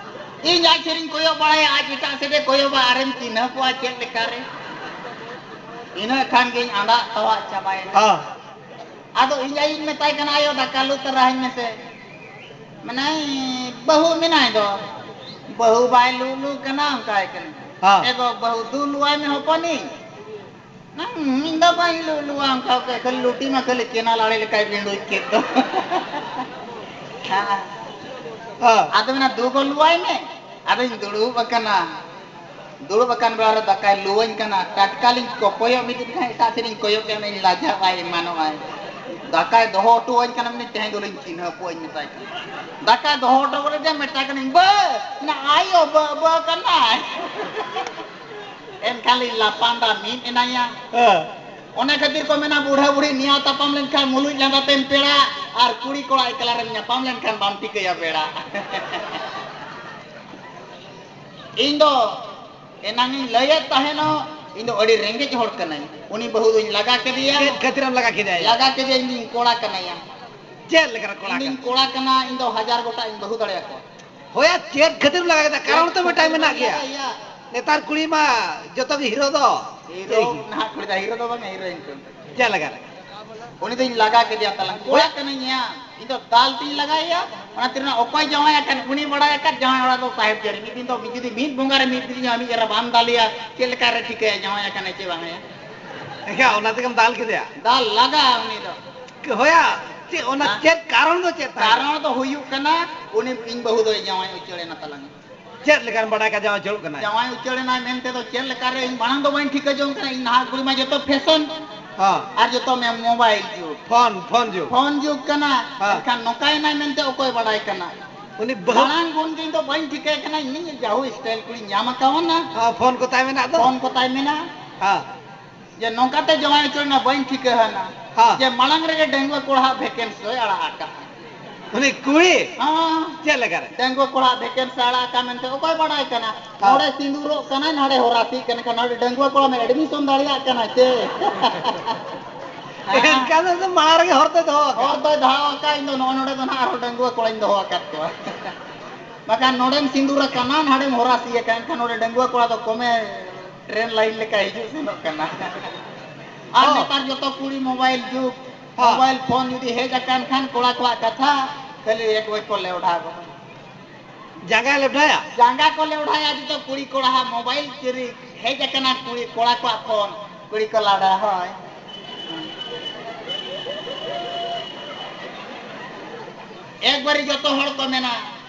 ᱤᱧ ᱟᱡ ᱥᱮᱫ ᱤᱧ ᱠᱚᱭᱚᱜ ᱵᱟᱲᱟᱭᱟ, ᱟᱡ ᱮᱴᱟᱜ ᱥᱮᱫ ᱮ ᱠᱚᱭᱚᱜᱟ, ᱟᱨᱮᱢ ᱪᱤᱱᱦᱟᱹ ᱠᱚᱣᱟ ᱪᱮᱫ ᱞᱮᱠᱟᱨᱮ? ᱤᱱᱟᱹ ᱠᱷᱟᱱ ᱜᱤᱧ ᱟᱸᱫᱟᱜ ᱛᱟᱣᱟᱜ ᱪᱟᱵᱟᱭᱮᱱᱟ᱾ ᱦᱚᱸ᱾ ᱟᱫᱚ ᱤᱧ ᱟᱭᱳᱧ ᱢᱮᱛᱟᱭ ᱠᱟᱱᱟ, "ᱟᱭᱳ, ᱫᱟᱠᱟ ᱞᱩ ᱛᱟᱨᱟ ᱟᱹᱧ ᱢᱮᱥᱮ᱾" ᱢᱮᱱᱟᱭ, "ᱵᱟᱹᱦᱩ ᱢᱮᱱᱟᱭ ᱫᱚ, ᱵᱟᱹᱦᱩ ᱵᱟᱭ ᱞᱩ ᱞᱩ ᱠᱟᱱᱟ?" ᱚᱱᱠᱟᱭ ᱠᱟᱱᱟ᱾ ᱦᱮᱸ᱾ "ᱮ ᱜᱚ, ᱵᱟᱹᱦᱩ ᱫᱩ ᱞᱩᱣᱟᱭ ᱢᱮ ᱦᱚᱯᱚᱱᱤᱧ᱾" ᱦᱩᱸ, ᱤᱧ ᱫᱚ ᱵᱟᱹᱧ ᱞᱩ ᱞᱩᱣᱟ ᱚᱱᱠᱟ, ᱚᱠᱟ ᱠᱷᱟᱹᱞᱤ ᱞᱩᱴᱤ ᱢᱟ ᱠᱷᱟᱹᱞᱤ ᱠᱮᱱᱟᱞ ᱟᱲᱮ ᱞᱮᱠᱟᱭ ᱵᱤᱸᱰᱩᱡ ᱠᱮᱫ ᱫᱚ᱾ ᱦᱮᱸ᱾ ᱦᱮᱸ᱾ ᱟᱫᱚ ᱢᱮᱱᱟ, "ᱫᱩ ᱜᱚ ᱞᱩᱣᱟᱭ ᱢᱮ᱾" ᱟᱫᱚᱧ ᱫᱩᱲᱩᱵ ᱟᱠᱟᱱᱟ᱾ ᱫᱩᱲᱩᱵ ᱟᱠᱟᱱ ᱵᱮᱲᱟ ᱨᱮ ᱫᱟᱠᱟᱭ ᱞᱩᱣᱟᱹᱧ ᱠᱟᱱᱟ᱾ ᱴᱟᱴᱠᱟ ᱞᱤᱧ ᱠᱚᱯᱚᱭᱚᱜ ᱢᱤᱫ ᱫᱤᱱ ᱠᱷᱟᱱ ᱮᱴᱟᱜ ᱥᱮᱫ ᱤᱧ ᱠᱚᱭᱚᱜ ᱠᱮᱫ ᱢᱮ, ᱞᱟᱡᱟᱜ ᱟᱭ ᱮᱢᱟᱱᱚᱜ ᱟᱭ᱾ ᱫᱟᱠᱟᱭ ᱫᱚᱦᱚ ᱦᱚᱴᱚ ᱟᱹᱧ ᱠᱟᱱᱟ, ᱢᱮᱱᱫᱟᱹᱧ, "ᱛᱮᱦᱮᱧ ᱫᱚ ᱞᱤᱧ ᱪᱤᱱᱦᱟᱹᱯ ᱠᱚᱣᱟᱧ", ᱢᱮᱛᱟᱭ ᱠᱟᱱᱟ᱾ ᱫᱟᱠᱟᱭ ᱫᱚᱦᱚ ᱦᱚᱴᱚ ᱠᱟᱫᱟ, ᱢᱮᱛᱟᱭ ᱠᱟᱹᱱᱟᱹᱧ, "ᱵᱟᱹ, ᱚᱱᱟ ᱟᱭᱳ ᱵᱟᱹ, ᱵᱟᱹ ᱠᱟᱱᱟᱭ᱾" ᱮᱱᱠᱷᱟᱱ ᱞᱤᱧ ᱞᱟᱯᱟᱱ ᱫᱟ ᱢᱤᱫ ᱮᱱᱟᱭᱟ᱾ ᱦᱮᱸ᱾ ᱚᱱᱟ ᱠᱷᱟᱹᱛᱤᱨ ᱠᱚ ᱢᱮᱱᱟ, ᱵᱩᱲᱦᱟᱹ ᱵᱩᱲᱦᱤ ᱱᱮᱭᱟᱣ ᱛᱟᱯᱟᱢ ᱞᱮᱱᱠᱷᱟᱱ ᱢᱩᱞᱩᱡ ᱞᱟᱸᱫᱟ ᱛᱮᱢ ᱯᱮᱲᱟ, ᱟᱨ ᱠᱩᱲᱤ ᱠᱚᱲᱟ ᱮᱠᱞᱟ ᱨᱮᱢ ᱧᱟᱯᱟᱢ ᱞᱮᱱᱠᱷᱟᱱ ᱵᱟᱢ ᱴᱷᱤᱠᱟᱹᱭᱟ ᱵᱮᱲᱟ᱾ ᱤᱧ ᱫᱚ ᱮᱱᱟᱝ ᱤᱧ ᱞᱟᱹᱭᱮᱫ ᱛᱟᱦᱮᱱᱚᱜ, ᱤᱧ ᱫᱚ ᱟᱹᱰᱤ ᱨᱮᱸᱜᱮᱡ ᱦᱚᱲ ᱠᱟᱹᱱᱟᱹᱧ᱾ ᱩᱱᱤ ᱵᱟᱹᱦᱩ ᱫᱚᱧ ᱞᱟᱜᱟ ᱠᱮᱫᱮᱭᱟ᱾ ᱪᱮᱫ ᱠᱷᱟᱹᱛᱤᱨᱮᱢ ᱞᱟᱜᱟ ᱠᱮᱫᱮᱭᱟ? ᱞᱟᱜᱟ ᱠᱮᱫᱮᱭᱟ, ᱤᱧ ᱫᱚᱧ ᱠᱚᱲᱟ ᱠᱟᱱᱟᱭᱟ᱾ ᱪᱮᱫ ᱞᱮᱠᱟᱱ ᱠᱚᱲᱟ ᱤᱧ ᱫᱚᱧ ᱠᱟᱱᱟᱭ? ᱠᱚᱲᱟ ᱠᱟᱱᱟ, ᱤᱧ ᱫᱚ ᱦᱟᱡᱟᱨ ᱜᱚᱴᱟᱝ ᱤᱧ ᱵᱟᱹᱦᱩ ᱫᱟᱲᱮᱭᱟᱠᱚᱣᱟ᱾ ᱦᱳᱭᱟ, ᱪᱮᱫ ᱠᱷᱟᱹᱛᱤᱨᱮᱢ ᱞᱟᱜᱟ ᱠᱮᱫᱟ? ᱠᱟᱨᱚᱱ ᱛᱚ ᱢᱤᱫᱴᱟᱝ ᱢᱮᱱᱟᱜ ᱜᱮᱭᱟ᱾ ᱤᱭᱟᱹ᱾ ᱱᱮᱛᱟᱨ ᱠᱩᱲᱤ ᱢᱟ ᱡᱚᱛᱚ ᱜᱮ ᱦᱤᱨᱳ ᱫᱚ᱾ ᱦᱤᱨᱳ ᱪᱮᱫ? ᱱᱟᱦᱟᱜ ᱠᱩᱲᱤ ᱫᱚ ᱦᱤᱨᱳ ᱫᱚ ᱵᱟᱝ, ᱦᱤᱨᱳᱭᱤᱱ ᱠᱚ᱾ ᱪᱮᱫ ᱞᱮᱠᱟ? ᱩᱱᱤ ᱫᱚᱧ ᱞᱟᱜᱟ ᱠᱮᱫᱮᱭᱟ ᱛᱟᱞᱟᱝ᱾ ᱠᱚᱲᱟ ᱠᱟᱹᱱᱟᱹᱧ ᱭᱟ᱾ ᱤᱧ ᱫᱚ ᱫᱟᱞ ᱛᱤᱧ ᱞᱟᱜᱟᱭᱮᱭᱟ᱾ ᱚᱱᱟ ᱛᱤᱨᱱᱟ ᱚᱠᱚᱭ ᱡᱟᱶᱟᱭ ᱟᱠᱟᱱ ᱩᱱᱤ ᱵᱟᱲᱟᱭ ᱟᱠᱟᱫ, ᱡᱟᱶᱟᱭ ᱚᱲᱟᱜ ᱫᱚ ᱥᱟᱦᱮᱵ ᱡᱟᱹᱨᱤ᱾ ᱢᱤᱫ ᱫᱤᱱ ᱫᱚ ᱡᱩᱫᱤ ᱢᱤᱫ ᱵᱚᱸᱜᱟ ᱨᱮ ᱢᱤᱫ ᱫᱤᱱ ᱡᱟᱶᱟᱭ ᱢᱤᱫ ᱮᱨᱟ ᱵᱟᱢ ᱫᱟᱞᱮᱭᱟ, ᱪᱮᱫ ᱞᱮᱠᱟ ᱨᱮ ᱴᱷᱤᱠᱟᱹᱭᱟ ᱡᱟᱶᱟᱭ ᱟᱠᱟᱱᱟᱭ ᱪᱮ ᱵᱟᱝ ᱭᱟ? ᱮᱱᱠᱷᱟᱱ ᱚᱱᱟ ᱛᱮᱜᱮᱢ ᱫᱟᱞ ᱠᱮᱫᱮᱭᱟ? ᱫᱟᱞ ᱞᱟᱜᱟ ᱩᱱᱤ ᱫᱚ᱾ ᱦᱳᱭᱟ, ᱪᱮᱫ ᱚᱱᱟ ᱦᱮᱸ? ᱪᱮᱫ ᱠᱟᱨᱚᱱ ᱫᱚ ᱪᱮᱫ ᱛᱟᱦᱮᱸ ᱠᱟᱱᱟ? ᱠᱟᱨᱚᱱ ᱫᱚ ᱦᱩᱭᱩᱜ ᱠᱟᱱᱟ, ᱩᱱᱤ ᱤᱧ ᱵᱟᱹᱦᱩ ᱫᱚᱭ ᱡᱟᱶᱟᱭ ᱩᱪᱟᱹᱲ ᱮᱱᱟ ᱛᱟᱞᱟᱝ᱾ ᱪᱮᱫ ᱞᱮᱠᱟᱱ ᱵᱟᱰᱟᱭ ᱠᱟᱱᱟ ᱡᱟᱶᱟᱭ ᱩᱪᱟᱹᱲᱚᱜ ᱠᱟᱱᱟᱭ? ᱡᱟᱶᱟᱭ ᱩᱪᱟᱹᱲ ᱮᱱᱟᱭ ᱢᱮᱱᱛᱮ ᱫᱚ ᱪᱮᱫ ᱞᱮᱠᱟᱨᱮ ᱤᱧ ᱢᱟᱲᱟᱝ ᱫᱚ ᱵᱟᱹᱧ ᱴᱷᱤᱠᱟᱹ ᱡᱚᱝ ᱠᱟᱱᱟ, ᱤᱧ ᱱᱟᱦᱟᱜ ᱠᱩᱲᱤ ᱢᱟ ᱡᱚᱛᱚ ᱯᱷᱮᱥᱚᱱ᱾ ᱦᱮᱸ᱾ ᱟᱨ ᱡᱚᱛᱚ ᱢᱮ ᱢᱳᱵᱟᱭᱤᱞ ᱡᱩᱜᱽ᱾ ᱯᱷᱳᱱ, ᱯᱷᱳᱱ ᱡᱩᱜᱽ᱾ ᱯᱷᱳᱱ ᱡᱩᱜᱽ ᱠᱟᱱᱟ᱾ ᱦᱮᱸ᱾ ᱮᱱᱠᱷᱟᱱ ᱱᱚᱝᱠᱟᱭᱮᱱᱟᱭ ᱢᱮᱱᱛᱮ ᱚᱠᱚᱭ ᱵᱟᱰᱟᱭ ᱠᱟᱱᱟ? ᱩᱱᱤ ᱵᱟᱹᱦᱩ ᱢᱟᱲᱟᱝ ᱠᱷᱚᱱ ᱜᱮ ᱤᱧ ᱫᱚ ᱵᱟᱹᱧ ᱴᱷᱤᱠᱟᱹᱭ ᱠᱟᱱᱟ, ᱤᱧ ᱡᱟᱦᱩ ᱥᱴᱟᱭᱤᱞ ᱠᱩᱲᱤᱧ ᱧᱟᱢ ᱟᱠᱟᱣᱱᱟ᱾ ᱦᱮᱸ, ᱯᱷᱳᱱ ᱠᱚ ᱛᱟᱭ ᱢᱮᱱᱟᱜ ᱫᱚ᱾ ᱯᱷᱳᱱ ᱠᱚ ᱛᱟᱭ ᱢᱮᱱᱟᱜ᱾ ᱦᱮᱸ᱾ ᱡᱮ ᱱᱚᱝᱠᱟᱛᱮ ᱡᱟᱶᱟᱭ ᱦᱚᱪᱚᱭᱮᱱᱟ ᱵᱟᱹᱧ ᱴᱷᱤᱠᱟᱹ ᱦᱟᱱᱟ᱾ ᱦᱮᱸ᱾ ᱡᱮ ᱢᱟᱲᱟᱝ ᱨᱮᱜᱮ ᱰᱟᱺᱜᱩᱣᱟᱹ ᱠᱚᱲᱟᱣᱟᱜ ᱵᱷᱮᱠᱮᱱᱥᱤ ᱫᱚᱭ ᱟᱲᱟᱜ ᱟᱠᱟᱫᱼᱟ᱾ ᱩᱱᱤ ᱠᱩᱲᱤ? ᱦᱮᱸ᱾ ᱪᱮᱫ ᱞᱮᱠᱟᱨᱮ? ᱰᱟᱺᱜᱩᱣᱟᱹ ᱠᱚᱲᱟᱣᱟᱜ ᱵᱷᱮᱠᱮᱱᱥᱤ ᱟᱲᱟᱜ ᱟᱠᱟᱫ ᱢᱮᱱᱛᱮ ᱚᱠᱚᱭ ᱵᱟᱰᱟᱭ ᱠᱟᱱᱟ? ᱦᱮᱸ᱾ ᱱᱚᱰᱮ ᱥᱤᱸᱫᱩᱨᱚᱜ ᱠᱟᱱᱟᱭ, ᱱᱟᱰᱮ ᱦᱚᱨᱟᱥᱤᱜ ᱠᱟᱱᱟ, ᱮᱱᱠᱷᱟᱱ ᱱᱚᱰᱮ ᱰᱟᱺᱜᱩᱣᱟᱹ ᱠᱚᱲᱟ ᱢᱟ ᱮᱰᱢᱤᱥᱚᱱ ᱫᱟᱲᱮᱭᱟᱜ ᱠᱟᱱᱟ ᱪᱮ? ᱮᱱᱠᱷᱟᱱ ᱫᱚ ᱢᱟᱲᱟᱝ ᱨᱮᱜᱮ ᱦᱚᱨ ᱫᱚᱭ ᱫᱚᱦᱚ ᱟᱠᱟᱫ᱾ ᱦᱚᱨ ᱫᱚᱭ ᱫᱚᱦᱚ ᱟᱠᱟᱫ, ᱤᱧ ᱫᱚ ᱱᱚᱜᱼᱚ ᱱᱚᱰᱮ ᱫᱚ ᱱᱟᱦᱟᱜ ᱟᱨᱦᱚᱸ ᱰᱟᱺᱜᱩᱣᱟᱹ ᱠᱚᱲᱟᱧ ᱫᱚᱦᱚ ᱟᱠᱟᱫ ᱠᱚᱣᱟ᱾ ᱵᱟᱠᱷᱟᱱ ᱱᱚᱰᱮᱢ ᱥᱤᱸᱫᱩᱨ ᱟᱠᱟᱱᱟ, ᱱᱟᱰᱮᱢ ᱦᱚᱨᱟᱥᱤ ᱟᱠᱟᱱ, ᱮᱱᱠᱷᱟᱱ ᱱᱚᱰᱮ ᱰᱟᱺᱜᱩᱣᱟᱹ ᱠᱚᱲᱟ ᱫᱚ ᱠᱚᱢᱮ ᱴᱨᱮᱱ ᱞᱟᱭᱤᱱ ᱞᱮᱠᱟ ᱦᱤᱡᱩᱜ ᱥᱮᱱᱚᱜ ᱠᱟᱱᱟ᱾ ᱟᱨ ᱦᱚᱸ᱾ ᱱᱮᱛᱟᱨ ᱡᱚᱛᱚ ᱠᱩᱲᱤ ᱢᱳᱵᱟᱭᱤᱞ ᱡᱩᱜᱽ, ᱦᱚᱸ᱾ ᱢᱳᱵᱟᱭᱤᱞ ᱯᱷᱳᱱ ᱡᱩᱫᱤ ᱦᱮᱡ ᱟᱠᱟᱱ ᱠᱷᱟᱱ ᱠᱚᱲᱟ ᱠᱚᱣᱟᱜ ᱠᱟᱛᱷᱟ ᱠᱷᱟᱹᱞᱤ ᱮᱠ ᱵᱟᱡᱮ ᱠᱚ ᱞᱮᱣᱰᱷᱟ ᱜᱚᱫᱟ᱾ ᱡᱟᱸᱜᱟᱭ ᱞᱮᱣᱰᱷᱟᱭᱟ? ᱡᱟᱸᱜᱟ ᱠᱚ ᱞᱮᱣᱰᱷᱟᱭᱟ ᱡᱚᱛᱚ ᱠᱩᱲᱤ ᱠᱚᱲᱟ ᱦᱟᱜ ᱢᱳᱵᱟᱭᱤᱞ ᱠᱤᱨᱤᱧ ᱦᱮᱡ ᱟᱠᱟᱱᱟ ᱠᱩᱲᱤ ᱠᱚᱲᱟ ᱠᱚᱣᱟᱜ ᱯᱷᱳᱱ, ᱠᱩᱲᱤ ᱠᱚ ᱞᱟᱰᱟ ᱦᱳᱭ᱾ ᱮᱠᱵᱟᱨᱮ ᱡᱚᱛᱚ ᱦᱚᱲ ᱠᱚ ᱢᱮᱱᱟ,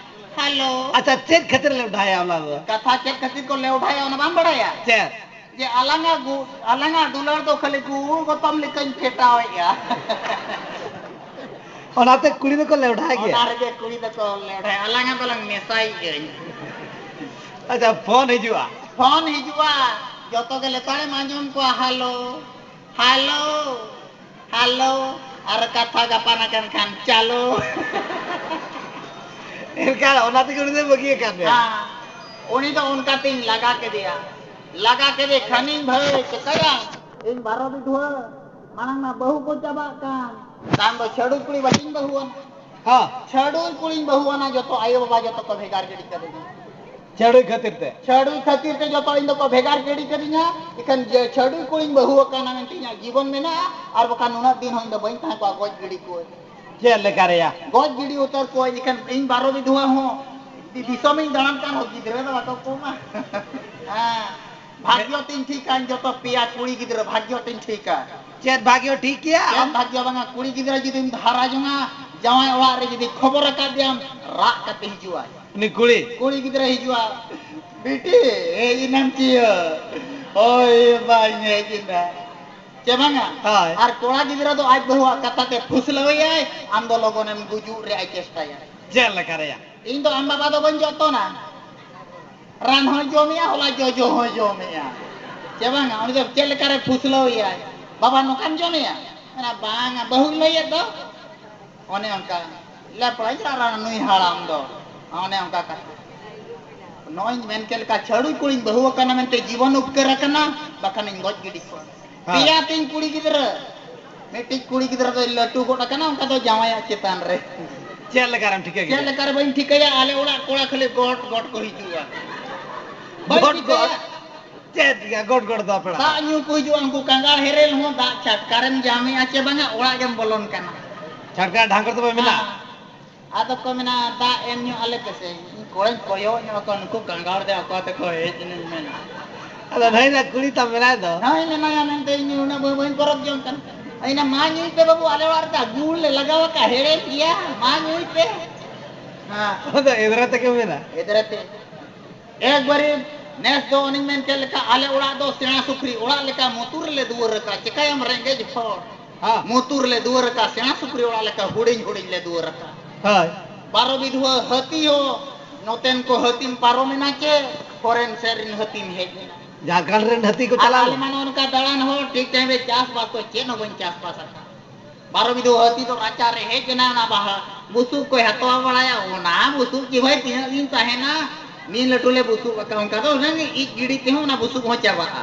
"ᱦᱮᱞᱳ᱾" ᱟᱪᱪᱷᱟ, ᱪᱮᱫ ᱠᱷᱟᱹᱛᱤᱨ ᱞᱮᱣᱰᱷᱟᱭᱟ ᱚᱱᱟ ᱫᱚ? ᱠᱟᱛᱷᱟ ᱪᱮᱫ ᱠᱷᱟᱹᱛᱤᱨ ᱠᱚ ᱞᱮᱣᱰᱷᱟᱭᱟ ᱚᱱᱟ ᱵᱟᱢ ᱵᱟᱲᱟᱭᱟ? ᱪᱮᱫ? ᱡᱮ ᱟᱞᱟᱝᱟᱜ ᱜᱩ-, ᱟᱞᱟᱝᱟᱜ ᱫᱩᱞᱟᱹᱲ ᱫᱚ ᱠᱷᱟᱹᱞᱤ ᱜᱩᱲ ᱜᱚᱛᱚᱢ ᱞᱮᱠᱟᱧ ᱯᱷᱮᱴᱟᱣᱮᱜᱼᱟ᱾ ᱚᱱᱟᱛᱮ ᱠᱩᱲᱤ ᱫᱚᱠᱚ ᱞᱮᱣᱰᱷᱟᱭ ᱜᱮᱭᱟ᱾ ᱚᱱᱟ ᱨᱮᱜᱮ ᱠᱩᱲᱤ ᱫᱚᱠᱚ ᱞᱮᱣᱰᱷᱟᱭᱟ, ᱟᱞᱟᱝᱟᱜ ᱫᱚᱞᱟᱝ ᱢᱮᱥᱟᱭᱮᱜᱼᱟᱹᱧ᱾ ᱟᱪᱪᱷᱟ, ᱯᱷᱳᱱ ᱦᱤᱡᱩᱜᱼᱟ᱾ ᱯᱷᱳᱱ ᱦᱤᱡᱩᱜᱼᱟ, ᱡᱚᱛᱚ ᱜᱮ ᱞᱮᱛᱟᱲᱮᱢ ᱟᱸᱡᱚᱢ ᱠᱚᱣᱟ, ᱦᱮᱞᱳ, ᱦᱮᱞᱳ, ᱦᱮᱞᱳ, ᱟᱨ ᱠᱟᱛᱷᱟ ᱜᱟᱯᱟᱱ ᱟᱠᱟᱱ ᱠᱷᱟᱱ, ᱪᱟᱞᱳ᱾ ᱮᱱᱠᱷᱟᱱ ᱚᱱᱟ ᱛᱮᱜᱮ ᱩᱱᱤ ᱫᱚᱭ ᱵᱟᱹᱜᱤ ᱟᱠᱟᱫ ᱢᱮᱭᱟ᱾ ᱦᱮᱸ, ᱩᱱᱤ ᱫᱚ ᱚᱱᱠᱟ ᱛᱤᱧ ᱞᱟᱜᱟ ᱠᱮᱫᱮᱭᱟ᱾ ᱞᱟᱜᱟ ᱠᱮᱫᱮ ᱠᱷᱟᱱᱤᱧ ᱵᱷᱟᱹᱭ, ᱪᱤᱠᱟᱹᱭᱟᱢ? ᱤᱧ ᱵᱟᱨᱚ ᱵᱤᱫᱷᱩᱣᱟᱹ, ᱢᱟᱲᱟᱝ ᱢᱟ ᱵᱟᱹᱦᱩ ᱠᱚ ᱪᱟᱵᱟᱜ ᱠᱟᱱ᱾ ᱛᱟᱭᱚᱢ ᱫᱚ ᱪᱷᱟᱹᱰᱩ ᱠᱩᱲᱤ ᱵᱟᱹᱪᱤᱧ ᱵᱟᱹᱦᱩᱣᱟᱱ᱾ ᱦᱮᱸ᱾ ᱪᱷᱟᱹᱰᱩ ᱠᱩᱲᱤᱧ ᱵᱟᱹᱦᱩᱣᱟᱱᱟ, ᱡᱚᱛᱚ ᱟᱭᱳ ᱵᱟᱵᱟ ᱡᱚᱛᱚ ᱠᱚ ᱵᱷᱮᱜᱟᱨ ᱜᱤᱰᱤ ᱠᱟᱹᱫᱤᱧᱟ᱾ ᱪᱷᱟᱹᱰᱩᱭ ᱠᱷᱟᱹᱛᱤᱨ ᱛᱮ? ᱪᱷᱟᱹᱰᱩᱭ ᱠᱷᱟᱹᱛᱤᱨ ᱛᱮ ᱡᱚᱛᱚ ᱤᱧ ᱫᱚᱠᱚ ᱵᱷᱮᱜᱟᱨ ᱜᱤᱰᱤ ᱠᱟᱹᱫᱤᱧᱟ᱾ ᱤᱠᱷᱟᱹᱱ ᱡᱮ ᱪᱷᱟᱹᱰᱩᱭ ᱠᱩᱲᱤᱧ ᱵᱟᱹᱦᱩ ᱟᱠᱟᱱᱟ ᱢᱮᱱᱛᱮ ᱤᱧᱟᱹᱜ ᱡᱤᱵᱚᱱ ᱢᱮᱱᱟᱜᱼᱟ, ᱟᱨ ᱵᱟᱠᱷᱟᱱ ᱱᱩᱱᱟᱹᱜ ᱫᱤᱱ ᱦᱚᱸ ᱤᱧ ᱫᱚ ᱵᱟᱹᱧ ᱛᱟᱦᱮᱸ ᱠᱚᱜᱼᱟ, ᱜᱚᱡ ᱜᱤᱰᱤ ᱠᱚᱣᱟᱹᱧ᱾ ᱪᱮᱫ ᱞᱮᱠᱟ ᱨᱮᱭᱟ? ᱜᱚᱡ ᱜᱤᱰᱤ ᱩᱛᱟᱹᱨ ᱠᱚᱣᱟᱹᱧ᱾ ᱤᱠᱷᱟᱹᱱ ᱤᱧ ᱵᱟᱨᱚ ᱵᱤᱫᱷᱩᱣᱟᱹ ᱦᱚᱸ ᱫᱤ-, ᱫᱤᱥᱚᱢᱤᱧ ᱫᱟᱬᱟᱱ ᱠᱟᱱ ᱨᱮᱦᱚᱸ ᱜᱤᱫᱽᱨᱟᱹ ᱫᱚ ᱵᱟᱠᱚ ᱠᱚᱢᱟ᱾ ᱦᱮᱸ, ᱵᱷᱟᱜᱽᱭᱚ ᱛᱤᱧ ᱴᱷᱤᱠᱟ ᱤᱧ ᱡᱚᱛᱚ ᱯᱮᱭᱟ ᱠᱩᱲᱤ ᱜᱤᱫᱽᱨᱟᱹ, ᱵᱷᱟᱜᱽᱭᱚ ᱛᱤᱧ ᱴᱷᱤᱠᱟ᱾ ᱪᱮᱫ ᱵᱷᱟᱜᱽᱭᱚ ᱴᱷᱤᱠ ᱜᱮᱭᱟ? ᱪᱮᱫ ᱵᱷᱟᱜᱽᱭᱚ ᱵᱟᱝᱟ, ᱠᱩᱲᱤ ᱜᱤᱫᱽᱨᱟᱹ ᱡᱩᱫᱤᱢ ᱦᱟᱨᱟ ᱡᱚᱝᱟ, ᱡᱟᱶᱟᱭ ᱚᱲᱟᱜ ᱨᱮ ᱡᱩᱫᱤ ᱠᱷᱚᱵᱚᱨ ᱟᱠᱟᱫᱮᱭᱟᱢ, ᱨᱟᱜ ᱠᱟᱛᱮ ᱦᱤᱡᱩᱜᱼᱟᱭ᱾ ᱩᱱᱤ ᱠᱩᱲᱤ? ᱠᱩᱲᱤ ᱜᱤᱫᱽᱨᱟᱹ ᱦᱤᱡᱩᱜᱼᱟ, "ᱵᱤᱴᱤ, ᱦᱮᱡ ᱮᱱᱟᱢ ᱪᱤᱭᱟᱹ?" "ᱦᱳᱭ ᱵᱟᱹᱧ ᱦᱮᱡ ᱮᱱᱟ", ᱪᱮ ᱵᱟᱝᱟ? ᱦᱳᱭ᱾ ᱟᱨ ᱠᱚᱲᱟ ᱜᱤᱫᱽᱨᱟᱹ ᱫᱚ ᱟᱡ ᱵᱟᱹᱦᱩᱣᱟᱜ ᱠᱟᱛᱷᱟ ᱛᱮ ᱯᱷᱩᱥᱞᱟᱹᱣᱮᱭᱟᱭ, ᱟᱢ ᱫᱚ ᱞᱚᱜᱚᱱᱮᱢ ᱜᱩᱡᱩᱜ ᱨᱮᱭᱟᱜ ᱮ ᱪᱮᱥᱴᱟᱭᱟ᱾ ᱪᱮᱫ ᱞᱮᱠᱟ ᱨᱮᱭᱟ? ᱤᱧ ᱫᱚ ᱟᱢ ᱵᱟᱵᱟ ᱫᱚ ᱵᱟᱹᱧ ᱡᱚᱛᱚᱱᱟ᱾ ᱨᱟᱱ ᱦᱚᱸᱭ ᱡᱚᱢᱮᱜᱼᱟ, ᱦᱚᱞᱟ ᱡᱚᱡᱚ ᱦᱚᱸᱭ ᱡᱚᱢᱮᱜᱼᱟ᱾ ᱪᱮ ᱵᱟᱝᱟ? ᱩᱱᱤ ᱫᱚ ᱪᱮᱫ ᱞᱮᱠᱟᱨᱮ ᱯᱷᱩᱥᱞᱟᱹᱣ ᱮᱭᱟᱭ, "ᱵᱟᱵᱟ, ᱱᱚᱝᱠᱟᱢ ᱡᱚᱢᱮᱜᱼᱟ?" ᱢᱮᱱᱟ, "ᱵᱟᱝᱟ, ᱵᱟᱹᱦᱩᱭ ᱞᱟᱹᱭᱮᱫ ᱫᱚ᱾" ᱚᱱᱮ ᱚᱱᱠᱟ᱾ ᱞᱮᱯᱲᱟ ᱡᱟᱨᱟ ᱱᱩᱭ ᱦᱟᱲᱟᱢ ᱫᱚ᱾ ᱚᱱᱮ ᱚᱱᱠᱟ ᱠᱟᱛᱷᱟ᱾ ᱱᱚᱜᱼᱚᱭ ᱢᱮᱱ ᱠᱮᱫ ᱞᱮᱠᱟ, ᱪᱷᱟᱹᱲᱩᱭ ᱠᱩᱲᱤᱧ ᱵᱟᱹᱦᱩ ᱟᱠᱟᱱᱟ ᱢᱮᱱᱛᱮ ᱡᱤᱵᱚᱱ ᱩᱯᱠᱟᱹᱨ ᱟᱠᱟᱱᱟ, ᱵᱟᱠᱷᱟᱱᱤᱧ ᱜᱚᱡ ᱜᱤᱰᱤ ᱠᱚᱣᱟ᱾ ᱦᱮᱸ᱾ ᱯᱮᱭᱟ ᱛᱤᱧ ᱠᱩᱲᱤ ᱜᱤᱫᱽᱨᱟᱹ᱾ ᱢᱤᱫᱴᱤᱡ ᱠᱩᱲᱤ ᱜᱤᱫᱽᱨᱟᱹ ᱫᱚᱭ ᱞᱟᱹᱴᱩ ᱜᱚᱫ ᱟᱠᱟᱱᱟ, ᱚᱱᱠᱟ ᱫᱚ ᱡᱟᱶᱟᱭᱟᱜ ᱪᱮᱛᱟᱱ ᱨᱮ᱾ ᱪᱮᱫ ᱞᱮᱠᱟ ᱨᱮᱢ ᱴᱷᱤᱠᱟᱹ ᱪᱮᱫ ᱠᱮᱫᱟ? ᱞᱮᱠᱟ ᱨᱮ ᱵᱟᱹᱧ ᱴᱷᱤᱠᱟᱹᱭᱟ, ᱟᱞᱮ ᱚᱲᱟᱜ ᱠᱚᱲᱟ ᱠᱷᱟᱹᱞᱤ ᱜᱚᱴ ᱜᱚᱴ ᱠᱚ ᱦᱤᱡᱩᱜᱼᱟ᱾ ᱵᱟᱹᱧ ᱜᱚᱴ ᱴᱷᱤᱠᱟᱹᱭᱟ᱾ ᱜᱚᱴ? ᱪᱮᱫ ᱜᱮᱭᱟ ᱜᱚᱴ ᱜᱚᱴ ᱫᱚ ᱟᱯᱮ ᱚᱲᱟᱜ ᱫᱟᱜ ᱫᱚ? ᱧᱩ ᱠᱚ ᱦᱤᱡᱩᱜᱼᱟ, ᱩᱱᱠᱩ ᱠᱟᱸᱜᱟ ᱦᱮᱨᱮᱞ ᱦᱚᱸ ᱫᱟᱜ ᱪᱷᱟᱴᱠᱟ ᱨᱮᱢ ᱡᱟᱢᱮᱜᱼᱟ ᱪᱮ ᱵᱟᱝᱟ, ᱚᱲᱟᱜ ᱜᱮᱢ ᱵᱚᱞᱚᱱ ᱠᱟᱱᱟ᱾ ᱪᱷᱟᱴᱠᱟ ᱰᱷᱟᱝᱠᱚᱲ ᱫᱚᱯᱮ ᱢᱮᱱᱟᱜᱼᱟ? ᱦᱮᱸ᱾ ᱟᱫᱚ ᱠᱚ ᱢᱮᱱᱟ, "ᱫᱟᱜ ᱮᱢ ᱧᱩ ᱟᱞᱮ ᱯᱮᱥᱮ᱾" ᱤᱧ ᱠᱚᱲᱟᱧ ᱠᱚᱭᱚᱜ ᱧᱚᱜ ᱟᱠᱚᱣᱟ, ᱱᱩᱠᱩ ᱠᱟᱸᱜᱟᱲ ᱫᱮ ᱚᱠᱟ ᱛᱮᱠᱚ ᱦᱮᱡ ᱮᱱᱟᱧ ᱢᱮᱱᱟ᱾ ᱟᱫᱚ ᱱᱟᱹᱭ ᱫᱟ ᱠᱩᱲᱤ ᱛᱟᱢ ᱢᱮᱱᱟᱭ ᱫᱚ᱾ ᱦᱳᱭ, ᱢᱮᱱᱟᱭᱟ ᱢᱮᱱᱛᱮ ᱤᱧ ᱩᱱᱟᱹᱜ ᱵᱟᱹᱧ, ᱵᱟᱹᱧ ᱯᱚᱨᱚᱠ ᱡᱚᱝ ᱠᱟᱱᱟ᱾ ᱤᱧ ᱢᱟ ᱧᱩᱭ ᱯᱮ ᱵᱟᱹᱵᱩ, ᱟᱞᱮ ᱚᱲᱟᱜ ᱨᱮᱫᱚ ᱜᱩᱲ ᱞᱮ ᱞᱟᱜᱟᱣ ᱟᱠᱟᱫ, ᱦᱮᱲᱮᱢ ᱜᱮᱭᱟ, ᱢᱟ ᱧᱩᱭ ᱯᱮ᱾ ᱦᱮᱸ᱾ ᱟᱫᱚ ᱮᱫᱽᱨᱟ ᱛᱮᱜᱮ ᱢᱮᱱᱟ᱾ ᱮᱫᱽᱨᱟ ᱛᱮ᱾ ᱮᱠᱵᱟᱨᱮ ᱱᱮᱥ ᱫᱚ ᱚᱱᱮᱧ ᱢᱮᱱ ᱠᱮᱫ ᱞᱮᱠᱟ, ᱟᱞᱮ ᱚᱲᱟᱜ ᱫᱚ ᱥᱮᱬᱟ ᱥᱩᱠᱨᱤ ᱚᱲᱟᱜ ᱞᱮᱠᱟ ᱢᱚᱛᱩᱨ ᱨᱮᱞᱮ ᱫᱩᱣᱟᱹᱨ ᱟᱠᱟᱫ᱾ ᱪᱮᱠᱟᱭᱟᱢ ᱨᱮᱸᱜᱮᱡ ᱦᱚᱲ? ᱦᱮᱸ᱾ ᱢᱚᱛᱩᱨ ᱨᱮᱞᱮ ᱫᱩᱣᱟᱹᱨ ᱟᱠᱟᱫ, ᱥᱮᱬᱟ ᱥᱩᱠᱨᱤ ᱚᱲᱟᱜ ᱞᱮᱠᱟ ᱦᱩᱰᱤᱧ ᱦᱩᱰᱤᱧ ᱞᱮ ᱫᱩᱣᱟᱹᱨ ᱟᱠᱟᱫ᱾ ᱦᱳᱭ᱾ ᱵᱟᱨᱚ ᱵᱤᱫᱷᱩᱣᱟᱹ ᱦᱟᱹᱛᱤ ᱦᱚᱸ, ᱱᱚᱛᱮᱱ ᱠᱚ ᱦᱟᱹᱛᱤᱢ ᱯᱟᱨᱚᱢᱮᱱᱟ ᱪᱮ ᱯᱷᱚᱨᱮᱱ ᱥᱮᱫ ᱨᱮᱱ ᱦᱟᱹᱛᱤᱢ ᱦᱮᱡ ᱮᱱᱟ? ᱡᱷᱟᱲᱠᱷᱚᱸᱰ ᱨᱮᱱ ᱦᱟᱹᱛᱤ ᱠᱚ ᱟᱨ ᱪᱟᱞᱟᱣ ᱟᱞᱮ ᱞᱮᱱᱟ᱾ ᱢᱟ ᱱᱚᱜᱼᱚ ᱱᱚᱝᱠᱟ ᱫᱟᱬᱟᱱ ᱦᱚᱲ, ᱴᱷᱤᱠ ᱴᱟᱭᱤᱢ ᱨᱮ ᱪᱟᱥᱵᱟᱥ ᱫᱚ ᱪᱮᱫ ᱦᱚᱸ ᱵᱟᱹᱧ ᱪᱟᱥᱵᱟᱥ ᱟᱠᱟᱫ᱾ ᱵᱟᱨᱚ ᱵᱤᱫᱷᱩ ᱦᱟᱹᱛᱤ ᱫᱚ ᱨᱟᱪᱟ ᱨᱮ ᱦᱮᱡ ᱮᱱᱟ, ᱚᱱᱟ ᱵᱟᱦᱟ ᱵᱩᱥᱩᱵ ᱠᱚᱭ ᱦᱟᱛᱣᱟ ᱵᱟᱲᱟᱭᱟ, ᱚᱱᱟ ᱵᱩᱥᱩᱵ ᱜᱮ ᱵᱷᱟᱭ ᱛᱤᱱᱟᱹᱜ ᱫᱤᱱ ᱛᱟᱦᱮᱱᱟ? ᱢᱤᱫ ᱞᱟᱹᱴᱩ ᱞᱮ ᱵᱩᱥᱩᱵ ᱟᱠᱟᱫ, ᱚᱱᱠᱟ ᱫᱚ ᱦᱩᱱᱟᱹᱝ ᱤᱡ ᱜᱤᱰᱤ ᱛᱮᱦᱚᱸ ᱚᱱᱟ ᱵᱩᱥᱩᱵ ᱦᱚᱸ ᱪᱟᱵᱟᱜᱼᱟ᱾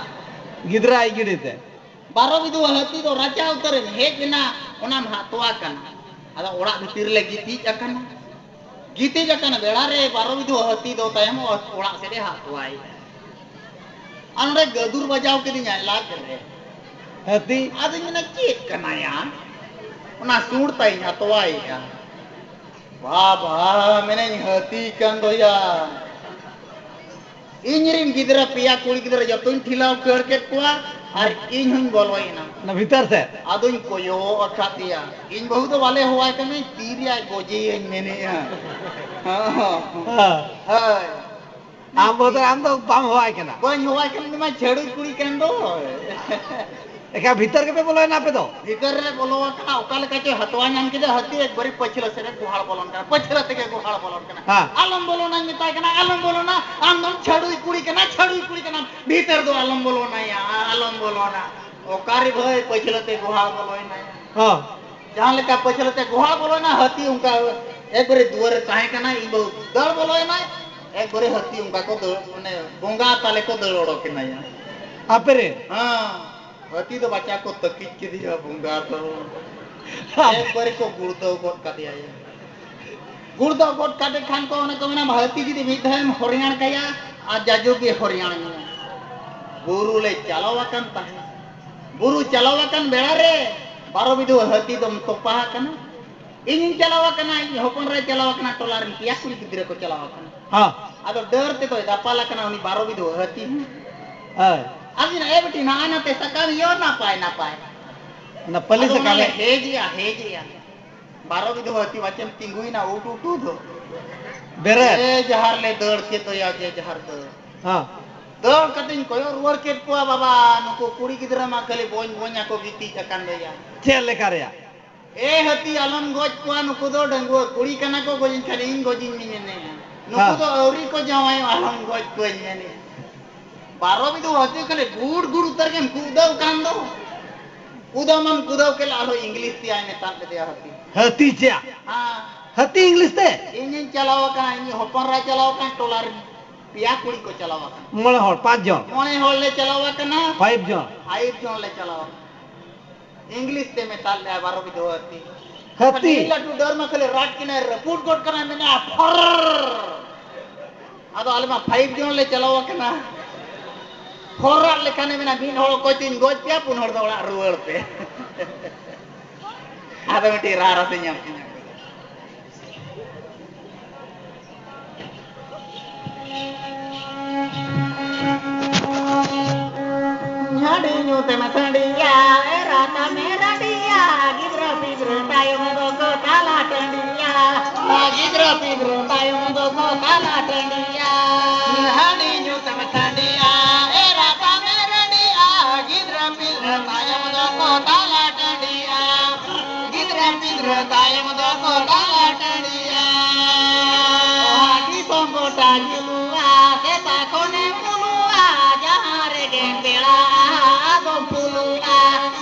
ᱜᱤᱫᱽᱨᱟᱹ ᱤᱡ ᱜᱤᱰᱤ ᱛᱮ᱾ ᱵᱟᱨᱚ ᱵᱤᱫᱷᱩ ᱦᱟᱹᱛᱤ ᱫᱚ ᱨᱟᱪᱟ ᱩᱛᱟᱹᱨᱮᱢ ᱦᱮᱡ ᱮᱱᱟ, ᱚᱱᱟᱢ ᱦᱟᱛᱣᱟ ᱠᱟᱱᱟ᱾ ᱟᱫᱚ ᱚᱲᱟᱜ ᱵᱷᱤᱛᱤᱨ ᱨᱮᱞᱮ ᱜᱤᱛᱤᱡ ᱟᱠᱟᱱᱟ᱾ ᱜᱤᱛᱤᱡ ᱟᱠᱟᱱ ᱵᱮᱲᱟ ᱨᱮ ᱵᱟᱨᱚ ᱵᱤᱫᱷᱩ ᱦᱟᱹᱛᱤ ᱫᱚ ᱛᱟᱭᱚᱢ ᱚᱲᱟᱜ ᱥᱮᱫ ᱮ ᱦᱟᱛᱣᱟᱭ᱾ ᱟᱨ ᱱᱚᱰᱮ ᱜᱟᱹᱫᱩᱨ ᱵᱟᱡᱟᱣ ᱠᱤᱫᱤᱧᱟᱭ ᱞᱟᱡ ᱨᱮ᱾ ᱦᱟᱹᱛᱤ? ᱟᱫᱚᱧ ᱢᱮᱱᱟ, "ᱪᱮᱫ ᱠᱟᱱᱟᱭᱟ?" ᱚᱱᱟ ᱥᱩᱸᱲ ᱛᱟᱭᱤᱧ ᱟᱛᱣᱟᱭᱮᱜᱼᱟ᱾ ᱵᱟᱵᱟ, ᱢᱮᱱᱟᱹᱧ, ᱦᱟᱹᱛᱤ ᱠᱟᱱ ᱫᱚᱭᱟ᱾ ᱤᱧ ᱨᱤᱱ ᱜᱤᱫᱽᱨᱟᱹ ᱯᱮᱭᱟ ᱠᱩᱲᱤ ᱜᱤᱫᱽᱨᱟᱹ ᱡᱚᱛᱚᱧ ᱴᱷᱤᱞᱟᱣ ᱠᱷᱟᱹᱲ ᱠᱮᱫ ᱠᱚᱣᱟ᱾ ᱟᱨ ᱤᱧ ᱦᱚᱸᱧ ᱵᱚᱞᱚᱭᱮᱱᱟ᱾ ᱚᱱᱟ ᱵᱷᱤᱛᱟᱹᱨ ᱥᱮᱫ? ᱟᱫᱚᱧ ᱠᱚᱭᱚᱜ ᱟᱠᱟᱫᱮᱭᱟ᱾ ᱤᱧ ᱵᱟᱹᱦᱩ ᱫᱚ ᱵᱟᱞᱮ ᱦᱚᱦᱚᱣᱟᱭ ᱠᱟᱹᱱᱟᱹᱧ, ᱛᱤᱨᱮ ᱟᱡ ᱜᱚᱡᱮᱭᱟᱹᱧ ᱢᱮᱱᱮᱜᱼᱟ᱾ ᱦᱚᱸ᱾ ᱦᱮᱸ᱾ ᱦᱳᱭ᱾ ᱟᱢ ᱵᱚᱫᱚᱞ ᱟᱢ ᱫᱚ ᱵᱟᱢ ᱦᱚᱦᱚᱣᱟᱭ ᱠᱟᱱᱟ? ᱵᱟᱹᱧ ᱦᱚᱦᱚᱣᱟᱭ ᱠᱟᱱᱟ, ᱩᱱᱤ ᱢᱟ ᱪᱷᱟᱹᱲᱩᱭ ᱠᱩᱲᱤ ᱠᱟᱱ ᱫᱚ᱾ ᱮᱠᱟ ᱵᱷᱤᱛᱟᱹᱨ ᱜᱮᱯᱮ ᱵᱚᱞᱚᱭᱮᱱᱟ ᱟᱯᱮ ᱫᱚ? ᱵᱷᱤᱛᱟᱹᱨ ᱨᱮᱞᱮ ᱵᱚᱞᱚ ᱟᱠᱟᱱᱟ, ᱚᱠᱟ ᱞᱮᱠᱟ ᱪᱚᱭ ᱦᱟᱛᱣᱟ ᱧᱟᱢ ᱠᱮᱫᱟ ᱦᱟᱹᱛᱤ, ᱮᱠᱵᱟᱨᱮ ᱯᱟᱹᱪᱷᱞᱟᱹ ᱥᱮᱫ ᱮ ᱜᱚᱦᱟᱲ ᱵᱚᱞᱚᱱ ᱠᱟᱱᱟ, ᱯᱟᱹᱪᱷᱞᱟᱹ ᱛᱮᱜᱮ ᱜᱚᱦᱟᱲ ᱵᱚᱞᱚᱱ ᱠᱟᱱᱟ᱾ ᱦᱮᱸ᱾ ᱟᱞᱚᱢ ᱵᱚᱞᱚᱱᱟᱧ ᱢᱮᱛᱟᱭ ᱠᱟᱱᱟ, ᱟᱞᱚᱢ ᱵᱚᱞᱚᱱᱟ, ᱟᱢ ᱫᱚᱢ ᱪᱷᱟᱹᱲᱩᱭ ᱠᱩᱲᱤ ᱠᱟᱱᱟ, ᱪᱷᱟᱹᱲᱩᱭ ᱠᱩᱲᱤ ᱠᱟᱱᱟᱢ, ᱵᱷᱤᱛᱟᱹᱨ ᱫᱚ ᱟᱞᱚᱢ ᱵᱚᱞᱚᱱᱟᱭᱟ, ᱟᱞᱚᱢ ᱵᱚᱞᱚᱱᱟ᱾ ᱚᱠᱟᱨᱮ ᱵᱷᱟᱹᱭ ᱯᱟᱹᱪᱷᱞᱟᱹ ᱛᱮ ᱜᱚᱦᱟᱲ ᱵᱚᱞᱚᱭᱮᱱᱟᱭ? ᱦᱚᱸ᱾ ᱡᱟᱦᱟᱸ ᱞᱮᱠᱟ ᱯᱟᱹᱪᱷᱞᱟᱹ ᱛᱮ ᱜᱚᱦᱟᱲ ᱵᱚᱞᱚᱭᱮᱱᱟ, ᱦᱟᱹᱛᱤ ᱚᱱᱠᱟ ᱮᱠᱵᱟᱨᱮ ᱫᱩᱣᱟᱹᱨ ᱨᱮ ᱛᱟᱦᱮᱸ ᱠᱟᱱᱟ, ᱤᱧ ᱵᱟᱹᱦᱩ ᱫᱟᱹᱲ ᱵᱚᱞᱚᱭᱮᱱᱟᱭ, ᱮᱠᱵᱟᱨᱮ ᱦᱟᱹᱛᱤ ᱚᱱᱠᱟ ᱠᱚ ᱫᱟᱹᱲ, ᱢᱟᱱᱮ ᱵᱚᱸᱜᱟ ᱛᱟᱞᱮ ᱠᱚ ᱫᱟᱹᱲ ᱚᱰᱚᱠ ᱮᱱᱟᱭᱟ᱾ ᱟᱯᱮ ᱨᱮ? ᱦᱮᱸ, ᱦᱟᱹᱛᱤ ᱫᱚ ᱵᱟᱪᱟ ᱠᱚ ᱛᱟᱹᱠᱤᱡ ᱠᱮᱫᱮᱭᱟ ᱵᱚᱸᱜᱟ ᱫᱚ᱾ ᱮᱠᱵᱟᱨᱮ ᱠᱚ ᱜᱩᱲᱫᱟᱹᱣ ᱜᱚᱫ ᱠᱟᱫᱮᱭᱟ᱾ ᱜᱩᱲᱫᱟᱹᱣ ᱜᱚᱫ ᱠᱟᱫᱮ ᱠᱷᱟᱱ ᱠᱚ, ᱚᱱᱮ ᱠᱚ ᱢᱮᱱᱟ, ᱦᱟᱹᱛᱤ ᱡᱩᱫᱤ ᱢᱤᱫ ᱫᱷᱟᱣᱮᱢ ᱦᱚᱨᱭᱟᱲ ᱠᱟᱭᱟ, ᱟᱨ ᱡᱟᱡᱩᱜ ᱜᱮ ᱦᱚᱨᱭᱟᱲ ᱢᱮᱭᱟ᱾ ᱵᱩᱨᱩ ᱞᱮ ᱪᱟᱞᱟᱣ ᱟᱠᱟᱱ ᱛᱟᱦᱮᱸᱫ᱾ ᱵᱩᱨᱩ ᱪᱟᱞᱟᱣ ᱟᱠᱟᱱ ᱵᱮᱲᱟ ᱨᱮ ᱵᱟᱨᱚ ᱵᱤᱫᱷᱩ ᱦᱟᱹᱛᱤ ᱫᱚᱢ ᱛᱚᱯᱟ ᱟᱠᱟᱱᱟ᱾ ᱤᱧᱤᱧ ᱪᱟᱞᱟᱣ ᱟᱠᱟᱱᱟ, ᱤᱧ ᱦᱚᱯᱚᱱ ᱨᱟᱭ ᱪᱟᱞᱟᱣ ᱟᱠᱟᱱᱟ, ᱴᱚᱞᱟ ᱨᱮᱱ ᱯᱮᱭᱟ ᱠᱩᱲᱤ ᱜᱤᱫᱽᱨᱟᱹ ᱠᱚ ᱪᱟᱞᱟᱣ ᱟᱠᱟᱱᱟ᱾ ᱦᱚᱸ᱾ ᱟᱫᱚ ᱰᱟᱹᱨ ᱛᱮᱫᱚᱭ ᱫᱟᱯᱟᱞ ᱟᱠᱟᱱᱟ ᱩᱱᱤ ᱵᱟᱨᱚ ᱵᱤᱫᱷᱩ ᱦᱟᱹᱛᱤ ᱦᱚᱸ᱾ ᱦᱳᱭ᱾ ᱟᱫᱚ ᱮ ᱵᱤᱴᱤ, ᱱᱟᱜᱼᱟ ᱱᱟᱛᱮ ᱥᱟᱠᱟᱢ ᱤᱭᱟᱹ ᱱᱟᱯᱟᱭ ᱱᱟᱯᱟᱭ᱾ ᱚᱱᱟ ᱯᱟᱹᱞᱤ ᱟᱫᱚ ᱥᱟᱠᱟᱢ ᱚᱱᱟᱞᱮ ᱨᱮ? ᱦᱮᱡᱮᱜᱼᱟ, ᱦᱮᱡᱮᱜᱼᱟ᱾ ᱵᱟᱨᱚ ᱵᱤᱫᱷᱩ ᱦᱟᱹᱛᱤ ᱢᱟᱪᱮᱢ ᱛᱤᱸᱜᱩᱭᱮᱱᱟ ᱩᱴ ᱩᱴᱩ ᱫᱚ᱾ ᱵᱮᱨᱮᱫ᱾ ᱡᱮ ᱡᱟᱦᱟᱨ ᱞᱮ ᱫᱟᱹᱲ ᱠᱮᱫ ᱫᱚᱭᱟ, ᱡᱮ ᱡᱟᱦᱟᱨ ᱫᱟᱹᱲ᱾ ᱦᱚᱸ᱾ ᱫᱟᱹᱲ ᱠᱟᱛᱮᱧ ᱠᱚᱭᱚᱜ ᱨᱩᱣᱟᱹᱲ ᱠᱮᱫ ᱠᱚᱣᱟ, ᱵᱟᱵᱟ, ᱱᱩᱠᱩ ᱠᱩᱲᱤ ᱜᱤᱫᱽᱨᱟᱹ ᱢᱟ ᱠᱷᱟᱹᱞᱤ ᱵᱚᱧ ᱵᱚᱧ ᱟᱠᱚ ᱜᱤᱛᱤᱡ ᱟᱠᱟᱱ ᱫᱚᱭᱟ᱾ ᱪᱮᱫ ᱞᱮᱠᱟ ᱨᱮᱭᱟᱜ? ᱮ ᱦᱟᱹᱛᱤ, ᱟᱞᱚᱢ ᱜᱚᱡ ᱠᱚᱣᱟ, ᱱᱩᱠᱩ ᱫᱚ ᱰᱟᱺᱜᱩᱣᱟᱹ ᱠᱩᱲᱤ ᱠᱟᱱᱟ ᱠᱚ, ᱜᱚᱡᱤᱧ ᱠᱷᱟᱱ ᱤᱧ ᱜᱚᱡᱤᱧ ᱢᱮ ᱢᱮᱱᱮᱜᱼᱟ᱾ ᱱᱩᱠᱩ ᱦᱮᱸ᱾ ᱫᱚ ᱟᱹᱣᱨᱤ ᱠᱚ ᱡᱟᱶᱟᱭᱚᱜᱼᱟ, ᱟᱞᱚᱢ ᱜᱚᱡ ᱠᱚᱣᱟᱧ ᱢᱮᱱᱮᱜᱼᱟ᱾ ᱵᱟᱨᱚ ᱵᱤᱫᱷᱩ ᱦᱟᱹᱛᱤ ᱠᱷᱟᱹᱞᱤ ᱜᱩᱲ ᱜᱩᱲ ᱩᱛᱟᱹᱨ ᱜᱮᱢ ᱠᱩᱫᱟᱹᱣ ᱠᱟᱱ ᱫᱚ᱾ ᱠᱩᱫᱟᱹᱣ ᱢᱟᱢ ᱠᱩᱫᱟᱹᱣ ᱠᱮᱫ, ᱟᱨᱦᱚᱸ ᱤᱝᱞᱤᱥ ᱛᱮᱭᱟᱭ ᱢᱮᱛᱟᱫ ᱞᱮᱫᱮᱭᱟ ᱦᱟᱹᱛᱤ᱾ ᱦᱟᱹᱛᱤ ᱪᱮᱫ? ᱦᱮᱸ᱾ ᱦᱟᱹᱛᱤ ᱤᱝᱞᱤᱥ ᱛᱮ? ᱤᱧᱤᱧ ᱪᱟᱞᱟᱣ ᱟᱠᱟᱱᱟ, ᱤᱧᱤᱡ ᱦᱚᱯᱚᱱ ᱨᱟᱭ ᱪᱟᱞᱟᱣ ᱟᱠᱟᱱᱟ, ᱴᱚᱞᱟ ᱨᱮᱱ ᱯᱮᱭᱟ ᱠᱩᱲᱤ ᱠᱚ ᱪᱟᱞᱟᱣ ᱟᱠᱟᱱᱟ᱾ ᱢᱚᱬᱮ ᱦᱚᱲ, ᱯᱟᱸᱪ ᱡᱚᱱ? ᱢᱚᱬᱮ ᱦᱚᱲ ᱞᱮ ᱪᱟᱞᱟᱣ ᱟᱠᱟᱱᱟ᱾ ᱯᱷᱟᱭᱤᱵ ᱡᱚᱱ? ᱯᱷᱟᱭᱤᱵ ᱡᱚᱱ ᱞᱮ ᱪᱟᱞᱟᱣ ᱟᱠᱟᱱᱟ᱾ ᱤᱝᱞᱤᱥ ᱛᱮ ᱢᱮᱛᱟᱫ ᱞᱮᱭᱟ ᱵᱟᱨᱚ ᱵᱤᱫᱷᱩ ᱦᱟᱹᱛᱤ᱾ ᱦᱟᱹᱛᱤ? ᱟᱹᱰᱤ ᱞᱟᱹᱴᱩ ᱰᱟᱹᱨ ᱢᱟ ᱠᱷᱟᱹᱞᱤ ᱨᱟᱴ ᱠᱤᱱᱟᱭ, ᱨᱟᱹᱯᱩᱫ ᱜᱚᱫ ᱠᱟᱱᱟᱭ, ᱢᱮᱱᱮᱜᱼᱟ, ᱯᱷᱚᱨ᱾ ᱟᱫᱚ ᱟᱞᱮ ᱢᱟ ᱯᱷᱟᱭᱤᱵ ᱡᱚᱱ ᱞᱮ ᱪᱟᱞᱟᱣ ᱟᱠᱟᱱᱟ᱾ ᱯᱷᱚᱨ ᱨᱟᱜ ᱞᱮᱠᱷᱟᱱᱮ ᱢᱮᱱᱟ, "ᱢᱤᱫ ᱦᱚᱲ ᱚᱠᱚᱭ ᱪᱚᱧ ᱜᱚᱡ ᱯᱮᱭᱟ, ᱯᱩᱱ ᱦᱚᱲ ᱫᱚ ᱚᱲᱟᱜ ᱨᱩᱣᱟᱹᱲ ᱯᱮ᱾" ᱟᱫᱚ ᱢᱤᱫᱴᱤᱡ ᱨᱟᱨᱟ ᱥᱮ ᱧᱟᱢ ᱠᱮᱫᱟ᱾ ᱡᱷᱟᱲ ᱧᱩ ᱛᱮᱢ ᱥᱟᱺᱰᱤᱭᱟ, ᱮᱨᱟ ᱛᱟᱢᱮ ᱨᱟᱺᱰᱤᱭᱟ, ᱜᱤᱫᱽᱨᱟᱹ ᱯᱤᱫᱽᱨᱟᱹ ᱛᱟᱭᱚᱢ ᱫᱚᱠᱚ ᱛᱟᱞᱟ ᱴᱟᱺᱰᱤᱭᱟ᱾ ᱜᱤᱫᱽᱨᱟᱹ ᱯᱤᱫᱽᱨᱟᱹ ᱛᱟᱭᱚᱢ ᱫᱚᱠᱚ ᱛᱟᱞᱟ ᱴᱟᱺᱰᱤᱭᱟ᱾ ᱦᱟᱺᱰᱤ ᱧᱩ ᱛᱮᱢ ᱥᱟᱺᱰᱤᱭᱟ, ᱮᱨᱟ ᱛᱟᱢᱮ ᱨᱟᱺᱰᱤᱭᱟ, ᱜᱤᱫᱽᱨᱟᱹ ᱯᱤᱫᱽᱨᱟᱹ ᱛᱟᱭᱚᱢ ᱫᱚᱠᱚ ᱛᱟᱞᱟ ᱴᱟᱺᱰᱤᱭᱟ᱾ ᱜᱤᱫᱽᱨᱟᱹ ᱯᱤᱫᱽᱨᱟᱹ ᱛᱟᱭᱚᱢ ᱫᱚᱠᱚ ᱛᱟᱞᱟ ᱴᱟᱺᱰᱤᱭᱟ᱾ ᱦᱟᱺᱰᱤ ᱥᱚᱝᱜᱚᱴᱟ ᱡᱩᱞᱩᱜᱼᱟ, ᱥᱮᱛᱟ ᱠᱷᱚᱱᱮᱢ ᱵᱩᱞᱩᱜᱼᱟ, ᱡᱟᱦᱟᱸ ᱨᱮᱜᱮᱢ ᱯᱮᱲᱟᱜᱼᱟ, ᱟᱫᱚᱢ ᱯᱷᱩᱞᱩᱜᱼᱟ᱾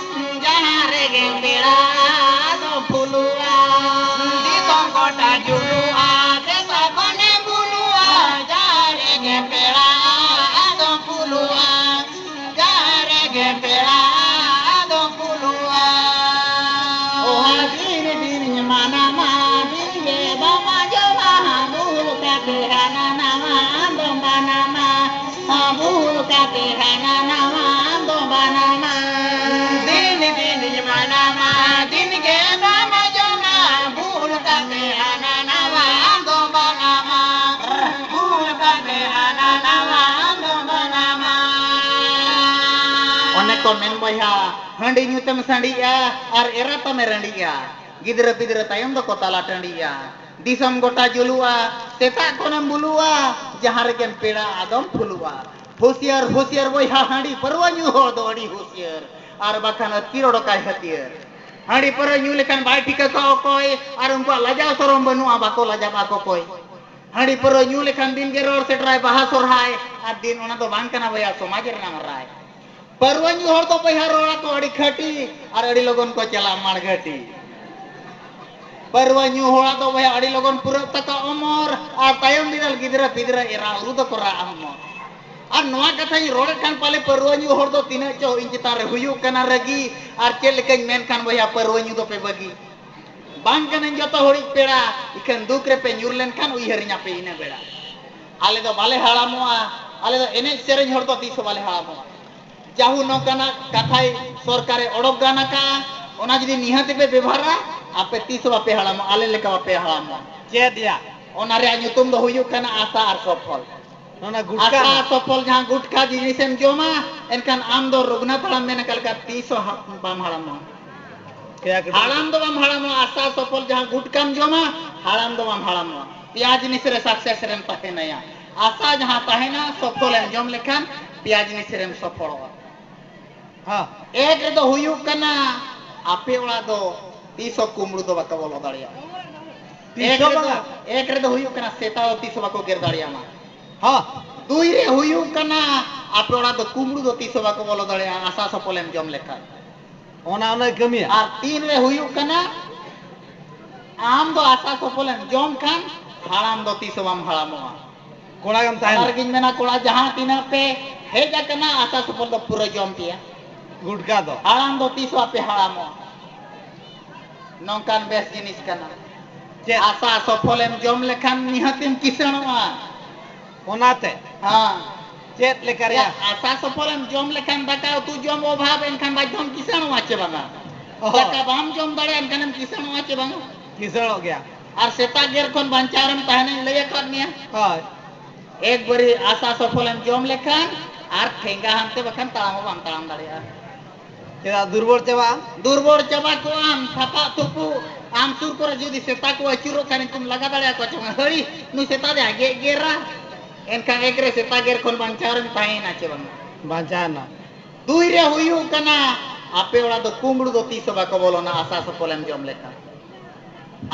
ᱡᱟᱦᱟᱸ ᱨᱮᱜᱮᱢ ᱯᱮᱲᱟᱜᱼᱟ, ᱟᱫᱚᱢ ᱯᱷᱩᱞᱩᱜᱼᱟ᱾ ᱫᱤᱥᱚᱢ ᱜᱚᱴᱟ ᱡᱩᱞᱩᱜᱼᱟ, ᱥᱮᱛᱟ ᱠᱷᱚᱱᱮᱢ ᱵᱩᱞᱩᱜᱼᱟ᱾ ᱡᱟᱦᱟᱸ ᱨᱮᱜᱮᱢ ᱯᱮᱲᱟᱜᱼᱟ, ᱟᱫᱚᱢ ᱯᱷᱩᱞᱩᱜᱼᱟ᱾ ᱡᱟᱦᱟᱸ ᱨᱮᱜᱮᱢ ᱯᱮᱲᱟᱜᱼᱟ, ᱟᱫᱚᱢ ᱯᱷᱩᱞᱩᱜᱼᱟ᱾ ᱚᱦᱟ ᱫᱤᱱ ᱫᱤᱱᱤᱧ ᱢᱟᱱᱟᱢᱟ, ᱫᱤᱱ ᱜᱮ ᱵᱟᱢ ᱟᱸᱡᱚᱢᱟ, ᱵᱩᱞ ᱠᱟᱛᱮ ᱦᱟᱱᱟ ᱱᱟᱣᱟ ᱟᱢ ᱫᱚᱢ ᱵᱟᱱᱟᱢᱟ᱾ ᱵᱩᱞ ᱠᱟᱛᱮ ᱦᱟᱱᱟ ᱱᱟᱣᱟ ᱟᱢ ᱫᱚᱢ ᱵᱟᱱᱟᱢᱟ᱾ ᱫᱤᱱ ᱫᱤᱱᱤᱧ ᱢᱟᱱᱟᱢᱟ, ᱫᱤᱱ ᱜᱮ ᱵᱟᱢ ᱟᱸᱡᱚᱢᱟ᱾ ᱵᱩᱞ ᱠᱟᱛᱮ ᱦᱟᱱᱟ ᱱᱟᱣᱟ ᱟᱢ ᱫᱚᱢ ᱵᱟᱱᱟᱢᱟ᱾ ᱵᱩᱞ ᱠᱟᱛᱮ ᱦᱟᱱᱟ ᱱᱟᱣᱟ ᱟᱢ ᱫᱚᱢ ᱵᱟᱱᱟᱢᱟ᱾ ᱚᱱᱮ ᱠᱚ ᱢᱮᱱ ᱵᱚᱭᱦᱟ, ᱦᱟᱺᱰᱤ ᱧᱩ ᱛᱮᱢ ᱥᱟᱺᱰᱤᱜᱼᱟ ᱟᱨ ᱮᱨᱟ ᱛᱟᱢᱮ ᱨᱟᱺᱰᱤᱜᱼᱟ᱾ ᱜᱤᱫᱽᱨᱟᱹ ᱯᱤᱫᱽᱨᱟᱹ ᱛᱟᱭᱚᱢ ᱫᱚᱠᱚ ᱛᱟᱞᱟ ᱴᱟᱺᱰᱤᱭᱟ᱾ ᱫᱤᱥᱚᱢ ᱜᱚᱴᱟ ᱡᱩᱞᱩᱜᱼᱟ, ᱥᱮᱛᱟᱜ ᱠᱷᱚᱱᱮᱢ ᱵᱩᱞᱩᱜᱼᱟ, ᱡᱟᱦᱟᱸ ᱨᱮᱜᱮᱢ ᱯᱮᱲᱟ ᱟᱫᱚᱢ ᱯᱷᱩᱞᱩᱜᱼᱟ᱾ ᱦᱩᱥᱤᱭᱟᱹᱨ, ᱦᱩᱥᱤᱭᱟᱹᱨ ᱵᱚᱭᱦᱟ, ᱦᱟᱺᱰᱤ ᱯᱟᱹᱨᱣᱟᱹ ᱧᱩ ᱦᱚᱲ ᱫᱚ ᱟᱹᱰᱤ ᱦᱩᱥᱤᱭᱟᱹᱨ, ᱟᱨ ᱵᱟᱠᱷᱟᱱ ᱟᱹᱛᱠᱤᱨ ᱚᱰᱚᱠᱟᱭ ᱦᱟᱹᱛᱭᱟᱹᱨ᱾ ᱦᱟᱺᱰᱤ ᱯᱟᱹᱨᱣᱟᱹ ᱧᱩ ᱞᱮᱠᱷᱟᱱ ᱵᱟᱭ ᱴᱷᱤᱠᱟᱹ ᱠᱚᱣᱟ ᱚᱠᱚᱭ, ᱟᱨ ᱩᱱᱠᱩᱣᱟᱜ ᱞᱟᱡᱟᱣ ᱥᱚᱨᱚᱢ ᱵᱟᱹᱱᱩᱜᱼᱟ, ᱵᱟᱠᱚ ᱞᱟᱡᱟᱜᱼᱟ ᱚᱠᱚᱭ᱾ ᱦᱟᱺᱰᱤ ᱯᱟᱹᱨᱣᱟᱹ ᱧᱩ ᱞᱮᱠᱷᱟᱱ ᱫᱤᱱ ᱜᱮ ᱨᱚᱲ ᱥᱮᱴᱮᱨᱟᱭ ᱵᱟᱦᱟ ᱥᱚᱨᱦᱟᱭ, ᱟᱨ ᱫᱤᱱ ᱚᱱᱟ ᱫᱚ ᱵᱟᱝ ᱠᱟᱱᱟ ᱵᱚᱭᱦᱟ, ᱥᱚᱢᱟᱡᱽ ᱨᱮᱱᱟᱜ ᱨᱟᱭ᱾ ᱯᱟᱹᱨᱣᱟᱹ ᱧᱩ ᱦᱚᱲ ᱫᱚ ᱵᱚᱭᱦᱟ ᱨᱚᱲ ᱟᱠᱚ ᱟᱹᱰᱤ ᱠᱷᱟᱹᱴᱤ, ᱟᱨ ᱟᱹᱰᱤ ᱞᱚᱜᱚᱱ ᱠᱚ ᱪᱟᱞᱟᱜᱼᱟ ᱢᱟᱲᱜᱷᱟᱹᱴᱤ᱾ ᱯᱟᱹᱨᱣᱟᱹ ᱧᱩ ᱦᱚᱲᱟᱜ ᱫᱚ ᱵᱚᱭᱦᱟ ᱟᱹᱰᱤ ᱞᱚᱜᱚᱱ ᱯᱩᱨᱟᱹᱜ ᱛᱟᱠᱚᱣᱟ ᱚᱢᱚᱨ, ᱟᱨ ᱛᱟᱭᱚᱢ ᱵᱤᱫᱟᱹᱞ ᱜᱤᱫᱽᱨᱟᱹ ᱯᱤᱫᱽᱨᱟᱹ ᱮᱨᱟ ᱩᱨᱩ ᱫᱚᱠᱚ ᱨᱟᱜ ᱦᱚᱢᱚᱨ᱾ ᱟᱨ ᱱᱚᱣᱟ ᱠᱟᱛᱷᱟᱧ ᱨᱚᱲᱮᱫ ᱠᱷᱟᱱ ᱯᱟᱞᱮ ᱯᱟᱹᱨᱣᱟᱹ ᱧᱩ ᱦᱚᱲ ᱫᱚ ᱛᱤᱱᱟᱹᱜ ᱪᱚ ᱤᱧ ᱪᱮᱛᱟᱱ ᱨᱮ ᱦᱩᱭᱩᱜ ᱠᱟᱱᱟ ᱨᱟᱹᱜᱤ, ᱟᱨ ᱪᱮᱫ ᱞᱮᱠᱟᱧ ᱢᱮᱱ ᱠᱷᱟᱱ ᱵᱚᱭᱦᱟ ᱯᱟᱹᱨᱣᱟᱹ ᱧᱩ ᱫᱚᱯᱮ ᱵᱟᱹᱜᱤ᱾ ᱵᱟᱝ ᱠᱟᱹᱱᱟᱹᱧ ᱡᱚᱛᱚ ᱦᱚᱲᱤᱡ ᱯᱮᱲᱟ, ᱤᱠᱷᱟᱹᱱ ᱫᱩᱠ ᱨᱮᱯᱮ ᱧᱩᱨ ᱞᱮᱱᱠᱷᱟᱱ ᱩᱭᱦᱟᱹᱨᱤᱧᱟᱯᱮ ᱤᱱᱟᱹ ᱵᱮᱲᱟ᱾ ᱟᱞᱮ ᱫᱚ ᱵᱟᱞᱮ ᱦᱟᱲᱟᱢᱚᱜᱼᱟ, ᱟᱞᱮ ᱫᱚ ᱮᱱᱮᱡ ᱥᱮᱨᱮᱧ ᱦᱚᱲ ᱫᱚ ᱛᱤᱥ ᱦᱚᱸ ᱵᱟᱞᱮ ᱦᱟᱲᱟᱢᱚᱜᱼᱟ᱾ ᱡᱟᱦᱩ ᱱᱚᱝᱠᱟᱱᱟᱜ ᱠᱟᱛᱷᱟᱭ ᱥᱚᱨᱠᱟᱨᱮ ᱚᱰᱚᱠ ᱜᱟᱱ ᱟᱠᱟᱫᱼᱟ, ᱚᱱᱟ ᱡᱩᱫᱤ ᱱᱤᱦᱟᱹᱛ ᱯᱮ ᱵᱮᱵᱷᱟᱨᱟ, ᱟᱯᱮ ᱛᱤᱥ ᱦᱚᱸ ᱵᱟᱯᱮ ᱦᱟᱲᱟᱢᱚᱜᱼᱟ, ᱟᱞᱮ ᱞᱮᱠᱟ ᱵᱟᱯᱮ ᱦᱟᱲᱟᱢᱚᱜᱼᱟ᱾ ᱪᱮᱫ ᱭᱟ? ᱚᱱᱟ ᱨᱮᱭᱟᱜ ᱧᱩᱛᱩᱢ ᱫᱚ ᱦᱩᱭᱩᱜ ᱠᱟᱱᱟ ᱟᱥᱟ ᱟᱨ ᱥᱚᱯᱷᱚᱞ᱾ ᱚᱱᱟ ᱜᱩᱴᱠᱟ ᱟᱥᱟ ᱨᱮᱱᱟᱜ? ᱥᱚᱯᱷᱚᱞ ᱡᱟᱦᱟᱸ ᱜᱩᱴᱠᱟ ᱡᱤᱱᱤᱥᱮᱢ ᱡᱚᱢᱟ, ᱮᱱᱠᱷᱟᱱ ᱟᱢ ᱫᱚ ᱨᱚᱜᱷᱩᱱᱟᱛᱷ ᱦᱟᱲᱟᱢ ᱢᱮᱱ ᱟᱠᱟᱫ ᱞᱮᱠᱟ ᱛᱤᱥ ᱦᱚᱸ ᱦᱟ-, ᱵᱟᱢ ᱦᱟᱲᱟᱢᱚᱜᱼᱟ᱾ ᱠᱮᱭᱟ ᱠᱟᱹᱴᱤᱡ᱾ ᱦᱟᱲᱟᱢ ᱫᱚ ᱵᱟᱢ ᱦᱟᱲᱟᱢᱚᱜᱼᱟ, ᱟᱥᱟ ᱥᱚᱯᱷᱚᱞ ᱡᱟᱦᱟᱸ ᱜᱩᱴᱠᱟᱢ ᱡᱚᱢᱟ, ᱦᱟᱲᱟᱢ ᱫᱚ ᱵᱟᱢ ᱦᱟᱲᱟᱢᱚᱜᱼᱟ᱾ ᱯᱮᱭᱟ ᱡᱤᱱᱤᱥ ᱨᱮ success ᱨᱮᱢ ᱛᱟᱦᱮᱱᱟᱭᱟ᱾ ᱟᱥᱟ ᱡᱟᱦᱟᱸ ᱛᱟᱦᱮᱱᱟ, ᱥᱚᱯᱷᱚᱞᱮᱢ ᱡᱚᱢ ᱞᱮᱠᱷᱟᱱ ᱯᱮᱭᱟ ᱡᱤᱱᱤᱥ ᱨᱮᱢ ᱥᱚᱯᱷᱚᱞᱚᱜᱼᱟ᱾ ᱦᱮᱸ᱾ ᱮᱠ ᱨᱮᱫᱚ ᱦᱩᱭᱩᱜ ᱠᱟᱱᱟ, ᱟᱯᱮ ᱚᱲᱟᱜ ᱫᱚ ᱛᱤᱥ ᱦᱚᱸ ᱠᱩᱢᱵᱽᱲᱩ ᱫᱚ ᱵᱟᱠᱚ ᱵᱚᱞᱚ ᱫᱟᱲᱮᱭᱟᱜᱼᱟ᱾ ᱛᱤᱥ ᱮᱠ ᱦᱚᱸ ᱨᱮᱫᱚ, ᱵᱟᱝᱟ? ᱮᱠ ᱨᱮᱫᱚ ᱦᱩᱭᱩᱜ ᱠᱟᱱᱟ, ᱥᱮᱛᱟ ᱫᱚ ᱛᱤᱥ ᱦᱚᱸ ᱵᱟᱠᱚ ᱜᱮᱨ ᱫᱟᱲᱮᱭᱟᱢᱟ᱾ ᱦᱚᱸ᱾ ᱫᱩᱭ ᱨᱮ ᱦᱩᱭᱩᱜ ᱠᱟᱱᱟ, ᱟᱯᱮ ᱚᱲᱟᱜ ᱫᱚ ᱠᱩᱢᱵᱽᱲᱩ ᱫᱚ ᱛᱤᱥ ᱦᱚᱸ ᱵᱟᱠᱚ ᱵᱚᱞᱚ ᱫᱟᱲᱮᱭᱟᱜᱼᱟ, ᱟᱥᱟ ᱥᱚᱯᱷᱚᱞᱮᱢ ᱡᱚᱢ ᱞᱮᱠᱷᱟᱱ᱾ ᱚᱱᱟ ᱚᱱᱟᱭ ᱠᱟᱹᱢᱤᱭᱟ᱾ ᱟᱨ ᱛᱤᱱ ᱨᱮ ᱦᱩᱭᱩᱜ ᱠᱟᱱᱟ, ᱟᱢ ᱫᱚ ᱟᱥᱟ ᱥᱚᱯᱷᱚᱞᱮᱢ ᱡᱚᱢ ᱠᱷᱟᱱ, ᱦᱟᱲᱟᱢ ᱫᱚ ᱛᱤᱥ ᱦᱚᱸ ᱵᱟᱢ ᱦᱟᱲᱟᱢᱚᱜᱼᱟ᱾ ᱠᱚᱲᱟ ᱜᱮᱢ ᱛᱟᱦᱮᱱᱟ᱾ ᱚᱱᱟ ᱨᱮᱜᱤᱧ ᱢᱮᱱᱟ, ᱠᱚᱲᱟ ᱡᱟᱦᱟᱸ ᱛᱤᱱᱟᱹᱜ ᱯᱮ ᱦᱮᱡ ᱟᱠᱟᱱᱟ, ᱟᱥᱟ ᱥᱚᱯᱷᱚᱞ ᱫᱚ ᱯᱩᱨᱟᱹ ᱡᱚᱢ ᱯᱮᱭᱟ᱾ ᱜᱩᱴᱠᱟ ᱫᱚ᱾ ᱦᱟᱲᱟᱢ ᱫᱚ ᱛᱤᱥ ᱦᱚᱸ ᱟᱯᱮ ᱦᱟᱲᱟᱢᱚᱜᱼᱟ᱾ ᱱᱚᱝᱠᱟᱱ ᱵᱮᱥ ᱡᱤᱱᱤᱥ ᱠᱟᱱᱟ᱾ ᱪᱮᱫ? ᱟᱥᱟ ᱥᱚᱯᱷᱚᱞᱮᱢ ᱡᱚᱢ ᱞᱮᱠᱷᱟᱱ ᱱᱤᱦᱟᱹᱛᱮᱢ ᱠᱤᱥᱟᱹᱬᱚᱜᱼᱟ᱾ ᱚᱱᱟᱛᱮ? ᱦᱮᱸ᱾ ᱪᱮᱫ ᱞᱮᱠᱟ ᱨᱮᱭᱟᱜ? ᱟᱥᱟ ᱥᱚᱯᱷᱚᱞᱮᱢ ᱡᱚᱢ ᱞᱮᱠᱷᱟᱱ ᱫᱟᱠᱟ ᱩᱛᱩ ᱡᱚᱢ ᱚᱵᱷᱟᱵᱽ, ᱮᱱᱠᱷᱟᱱ ᱵᱟᱫᱽᱫᱷᱚᱢ ᱠᱤᱥᱟᱹᱬᱚᱜᱼᱟ ᱪᱮ ᱵᱟᱝᱟ? ᱚᱦᱚ᱾ ᱫᱟᱠᱟ ᱵᱟᱢ ᱡᱚᱢ ᱫᱟᱲᱮᱭᱟᱜᱼᱟ, ᱮᱱᱠᱷᱟᱱᱮᱢ ᱠᱤᱥᱟᱹᱬᱚᱜᱼᱟ ᱪᱮ ᱵᱟᱝᱟ? ᱠᱤᱥᱟᱹᱬᱚᱜ ᱜᱮᱭᱟ᱾ ᱟᱨ ᱥᱮᱛᱟ ᱜᱮᱨ ᱠᱷᱚᱱ ᱵᱟᱧᱪᱟᱣ ᱨᱮᱢ ᱛᱟᱦᱮᱱᱟᱹᱧ ᱞᱟᱹᱭ ᱟᱠᱟᱫ ᱢᱮᱭᱟ᱾ ᱦᱳᱭ᱾ ᱮᱠᱵᱟᱨᱮ ᱟᱥᱟ ᱥᱚᱯᱷᱚᱞᱮᱢ ᱡᱚᱢ ᱞᱮᱠᱷᱟᱱ ᱟᱨ ᱴᱷᱮᱸᱜᱟ ᱦᱟᱱᱛᱮ ᱵᱟᱠᱷᱟᱱ ᱛᱟᱲᱟᱢ ᱦᱚᱸ ᱵᱟᱢ ᱛᱟᱲᱟᱢ ᱫᱟᱲᱮᱭᱟᱜᱼᱟ᱾ ᱪᱮᱫᱟᱜ ᱫᱩᱨᱵᱚᱞ ᱪᱟᱵᱟᱜᱼᱟ? ᱫᱩᱨᱵᱚᱞ ᱪᱟᱵᱟ ᱠᱚᱜ ᱟᱢ, ᱛᱷᱟᱯᱟᱜ ᱛᱷᱩᱯᱩᱜ᱾ ᱟᱢ ᱥᱩᱨ ᱠᱚᱨᱮ ᱡᱩᱫᱤ ᱥᱮᱛᱟ ᱠᱚ ᱟᱹᱪᱩᱨᱚᱜ ᱠᱷᱟᱱ, ᱩᱱᱠᱩᱢ ᱞᱟᱜᱟ ᱫᱟᱲᱮᱭᱟᱠᱚᱣᱟ ᱪᱮ ᱵᱟᱝ? ᱦᱟᱹᱲᱤ, ᱱᱩᱭ ᱥᱮᱛᱟ ᱫᱚᱭ ᱜᱮᱜ ᱜᱮᱨᱟ᱾ ᱮᱱᱠᱷᱟᱱ ᱮᱠ ᱨᱮ ᱥᱮᱛᱟ ᱜᱮᱨ ᱠᱷᱚᱱ ᱵᱟᱧᱪᱟᱣ ᱨᱮᱢ ᱛᱟᱦᱮᱸᱭᱮᱱᱟ ᱪᱮ ᱵᱟᱝ? ᱵᱟᱧᱪᱟᱣ ᱮᱱᱟ᱾ ᱫᱩᱭ ᱨᱮ ᱦᱩᱭᱩᱜ ᱠᱟᱱᱟ, ᱟᱯᱮ ᱚᱲᱟᱜ ᱫᱚ ᱠᱩᱢᱵᱽᱲᱩ ᱫᱚ ᱛᱤᱥ ᱦᱚᱸ ᱵᱟᱠᱚ ᱵᱚᱞᱚᱱᱟ, ᱟᱥᱟ ᱥᱚᱯᱷᱚᱞᱮᱢ ᱡᱚᱢ ᱞᱮᱠᱷᱟᱱ᱾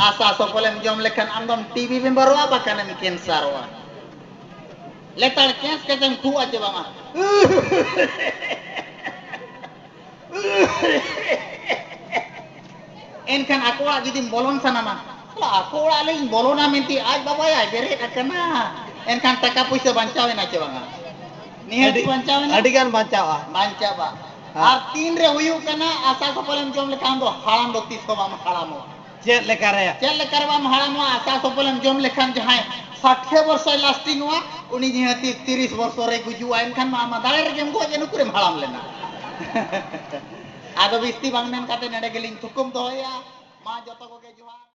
ᱟᱥᱟ ᱥᱚᱯᱷᱚᱞᱮᱢ ᱡᱚᱢ ᱞᱮᱠᱷᱟᱱ ᱟᱢ ᱫᱚᱢ ᱴᱤ ᱵᱤ ᱢᱮᱢᱵᱟᱨᱚᱜᱼᱟ, ᱵᱟᱠᱷᱟᱱᱮᱢ ᱠᱮᱱᱥᱟᱨᱚᱜᱼᱟ᱾ ᱞᱮᱛᱟᱲ ᱠᱮᱸᱥ ᱠᱟᱛᱮᱢ ᱠᱷᱩᱜᱼᱟ ᱪᱮ ᱵᱟᱝᱟ? ᱮᱱᱠᱷᱟᱱ ᱟᱠᱚ ᱚᱲᱟᱜ ᱡᱩᱫᱤᱢ ᱵᱚᱞᱚᱱ ᱥᱟᱱᱟᱢᱟ, ᱟᱠᱚ ᱚᱲᱟᱜ ᱞᱤᱧ ᱵᱚᱞᱚᱱᱟ ᱢᱮᱱᱛᱮ ᱟᱡ ᱵᱟᱵᱟᱭ ᱵᱮᱨᱮᱫ ᱟᱠᱟᱱᱟ, ᱮᱱᱠᱷᱟᱱ ᱴᱟᱠᱟ ᱯᱩᱭᱥᱟᱹ ᱵᱟᱧᱪᱟᱣ ᱮᱱᱟ ᱪᱮ ᱵᱟᱝᱟ? ᱱᱤᱦᱟᱹᱛ ᱟᱹᱰᱤ, ᱵᱟᱧᱪᱟᱣ ᱮᱱᱟ᱾ ᱟᱹᱰᱤ ᱜᱟᱱ ᱵᱟᱧᱪᱟᱣᱼᱟ᱾ ᱵᱟᱧᱪᱟᱣᱼᱟ᱾ ᱦᱮᱸ᱾ ᱟᱨ ᱛᱤᱱ ᱨᱮ ᱦᱩᱭᱩᱜ ᱠᱟᱱᱟ, ᱟᱥᱟ ᱥᱚᱯᱷᱚᱞᱮᱢ ᱡᱚᱢ ᱞᱮᱠᱷᱟᱱ ᱫᱚ ᱦᱟᱲᱟᱢ ᱫᱚ ᱛᱤᱥ ᱦᱚᱸ ᱵᱟᱢ ᱦᱟᱲᱟᱢᱚᱜᱼᱟ᱾ ᱪᱮᱫ ᱞᱮᱠᱟ ᱨᱮ? ᱪᱮᱫ ᱞᱮᱠᱟ ᱨᱮ ᱵᱟᱢ ᱦᱟᱲᱟᱢᱚᱜᱼᱟ? ᱟᱥᱟ ᱥᱚᱯᱷᱚᱞᱮᱢ ᱡᱚᱢ ᱞᱮᱠᱷᱟᱱ ᱡᱟᱦᱟᱸᱭ ᱥᱟᱴᱷᱮ ᱵᱚᱨᱥᱚᱭ lasting ᱚᱜᱼᱟ, ᱩᱱᱤ ᱱᱤᱦᱟᱹᱛᱤ ᱛᱤᱨᱤᱥ ᱵᱚᱨᱥᱚ ᱨᱮ ᱜᱩᱡᱩᱜᱼᱟ, ᱮᱱᱠᱷᱟᱱ ᱢᱟ ᱟᱢ ᱢᱟ ᱫᱟᱲᱮ ᱨᱮᱜᱮᱢ ᱜᱚᱡ ᱮᱱ, ᱩᱠᱩᱨᱮᱢ ᱦᱟᱲᱟᱢ ᱞᱮᱱᱟ? ᱟᱫᱚ ᱵᱤᱥᱛᱤ ᱵᱟᱝ ᱢᱮᱱ ᱠᱟᱛᱮ ᱱᱚᱰᱮ ᱜᱮᱞᱤᱧ ᱛᱷᱩᱠᱩᱢ ᱫᱚᱦᱚᱭᱟ᱾ ᱢᱟ ᱡᱚᱛᱚ ᱠᱚᱜᱮ ᱡᱚᱦᱟᱨ᱾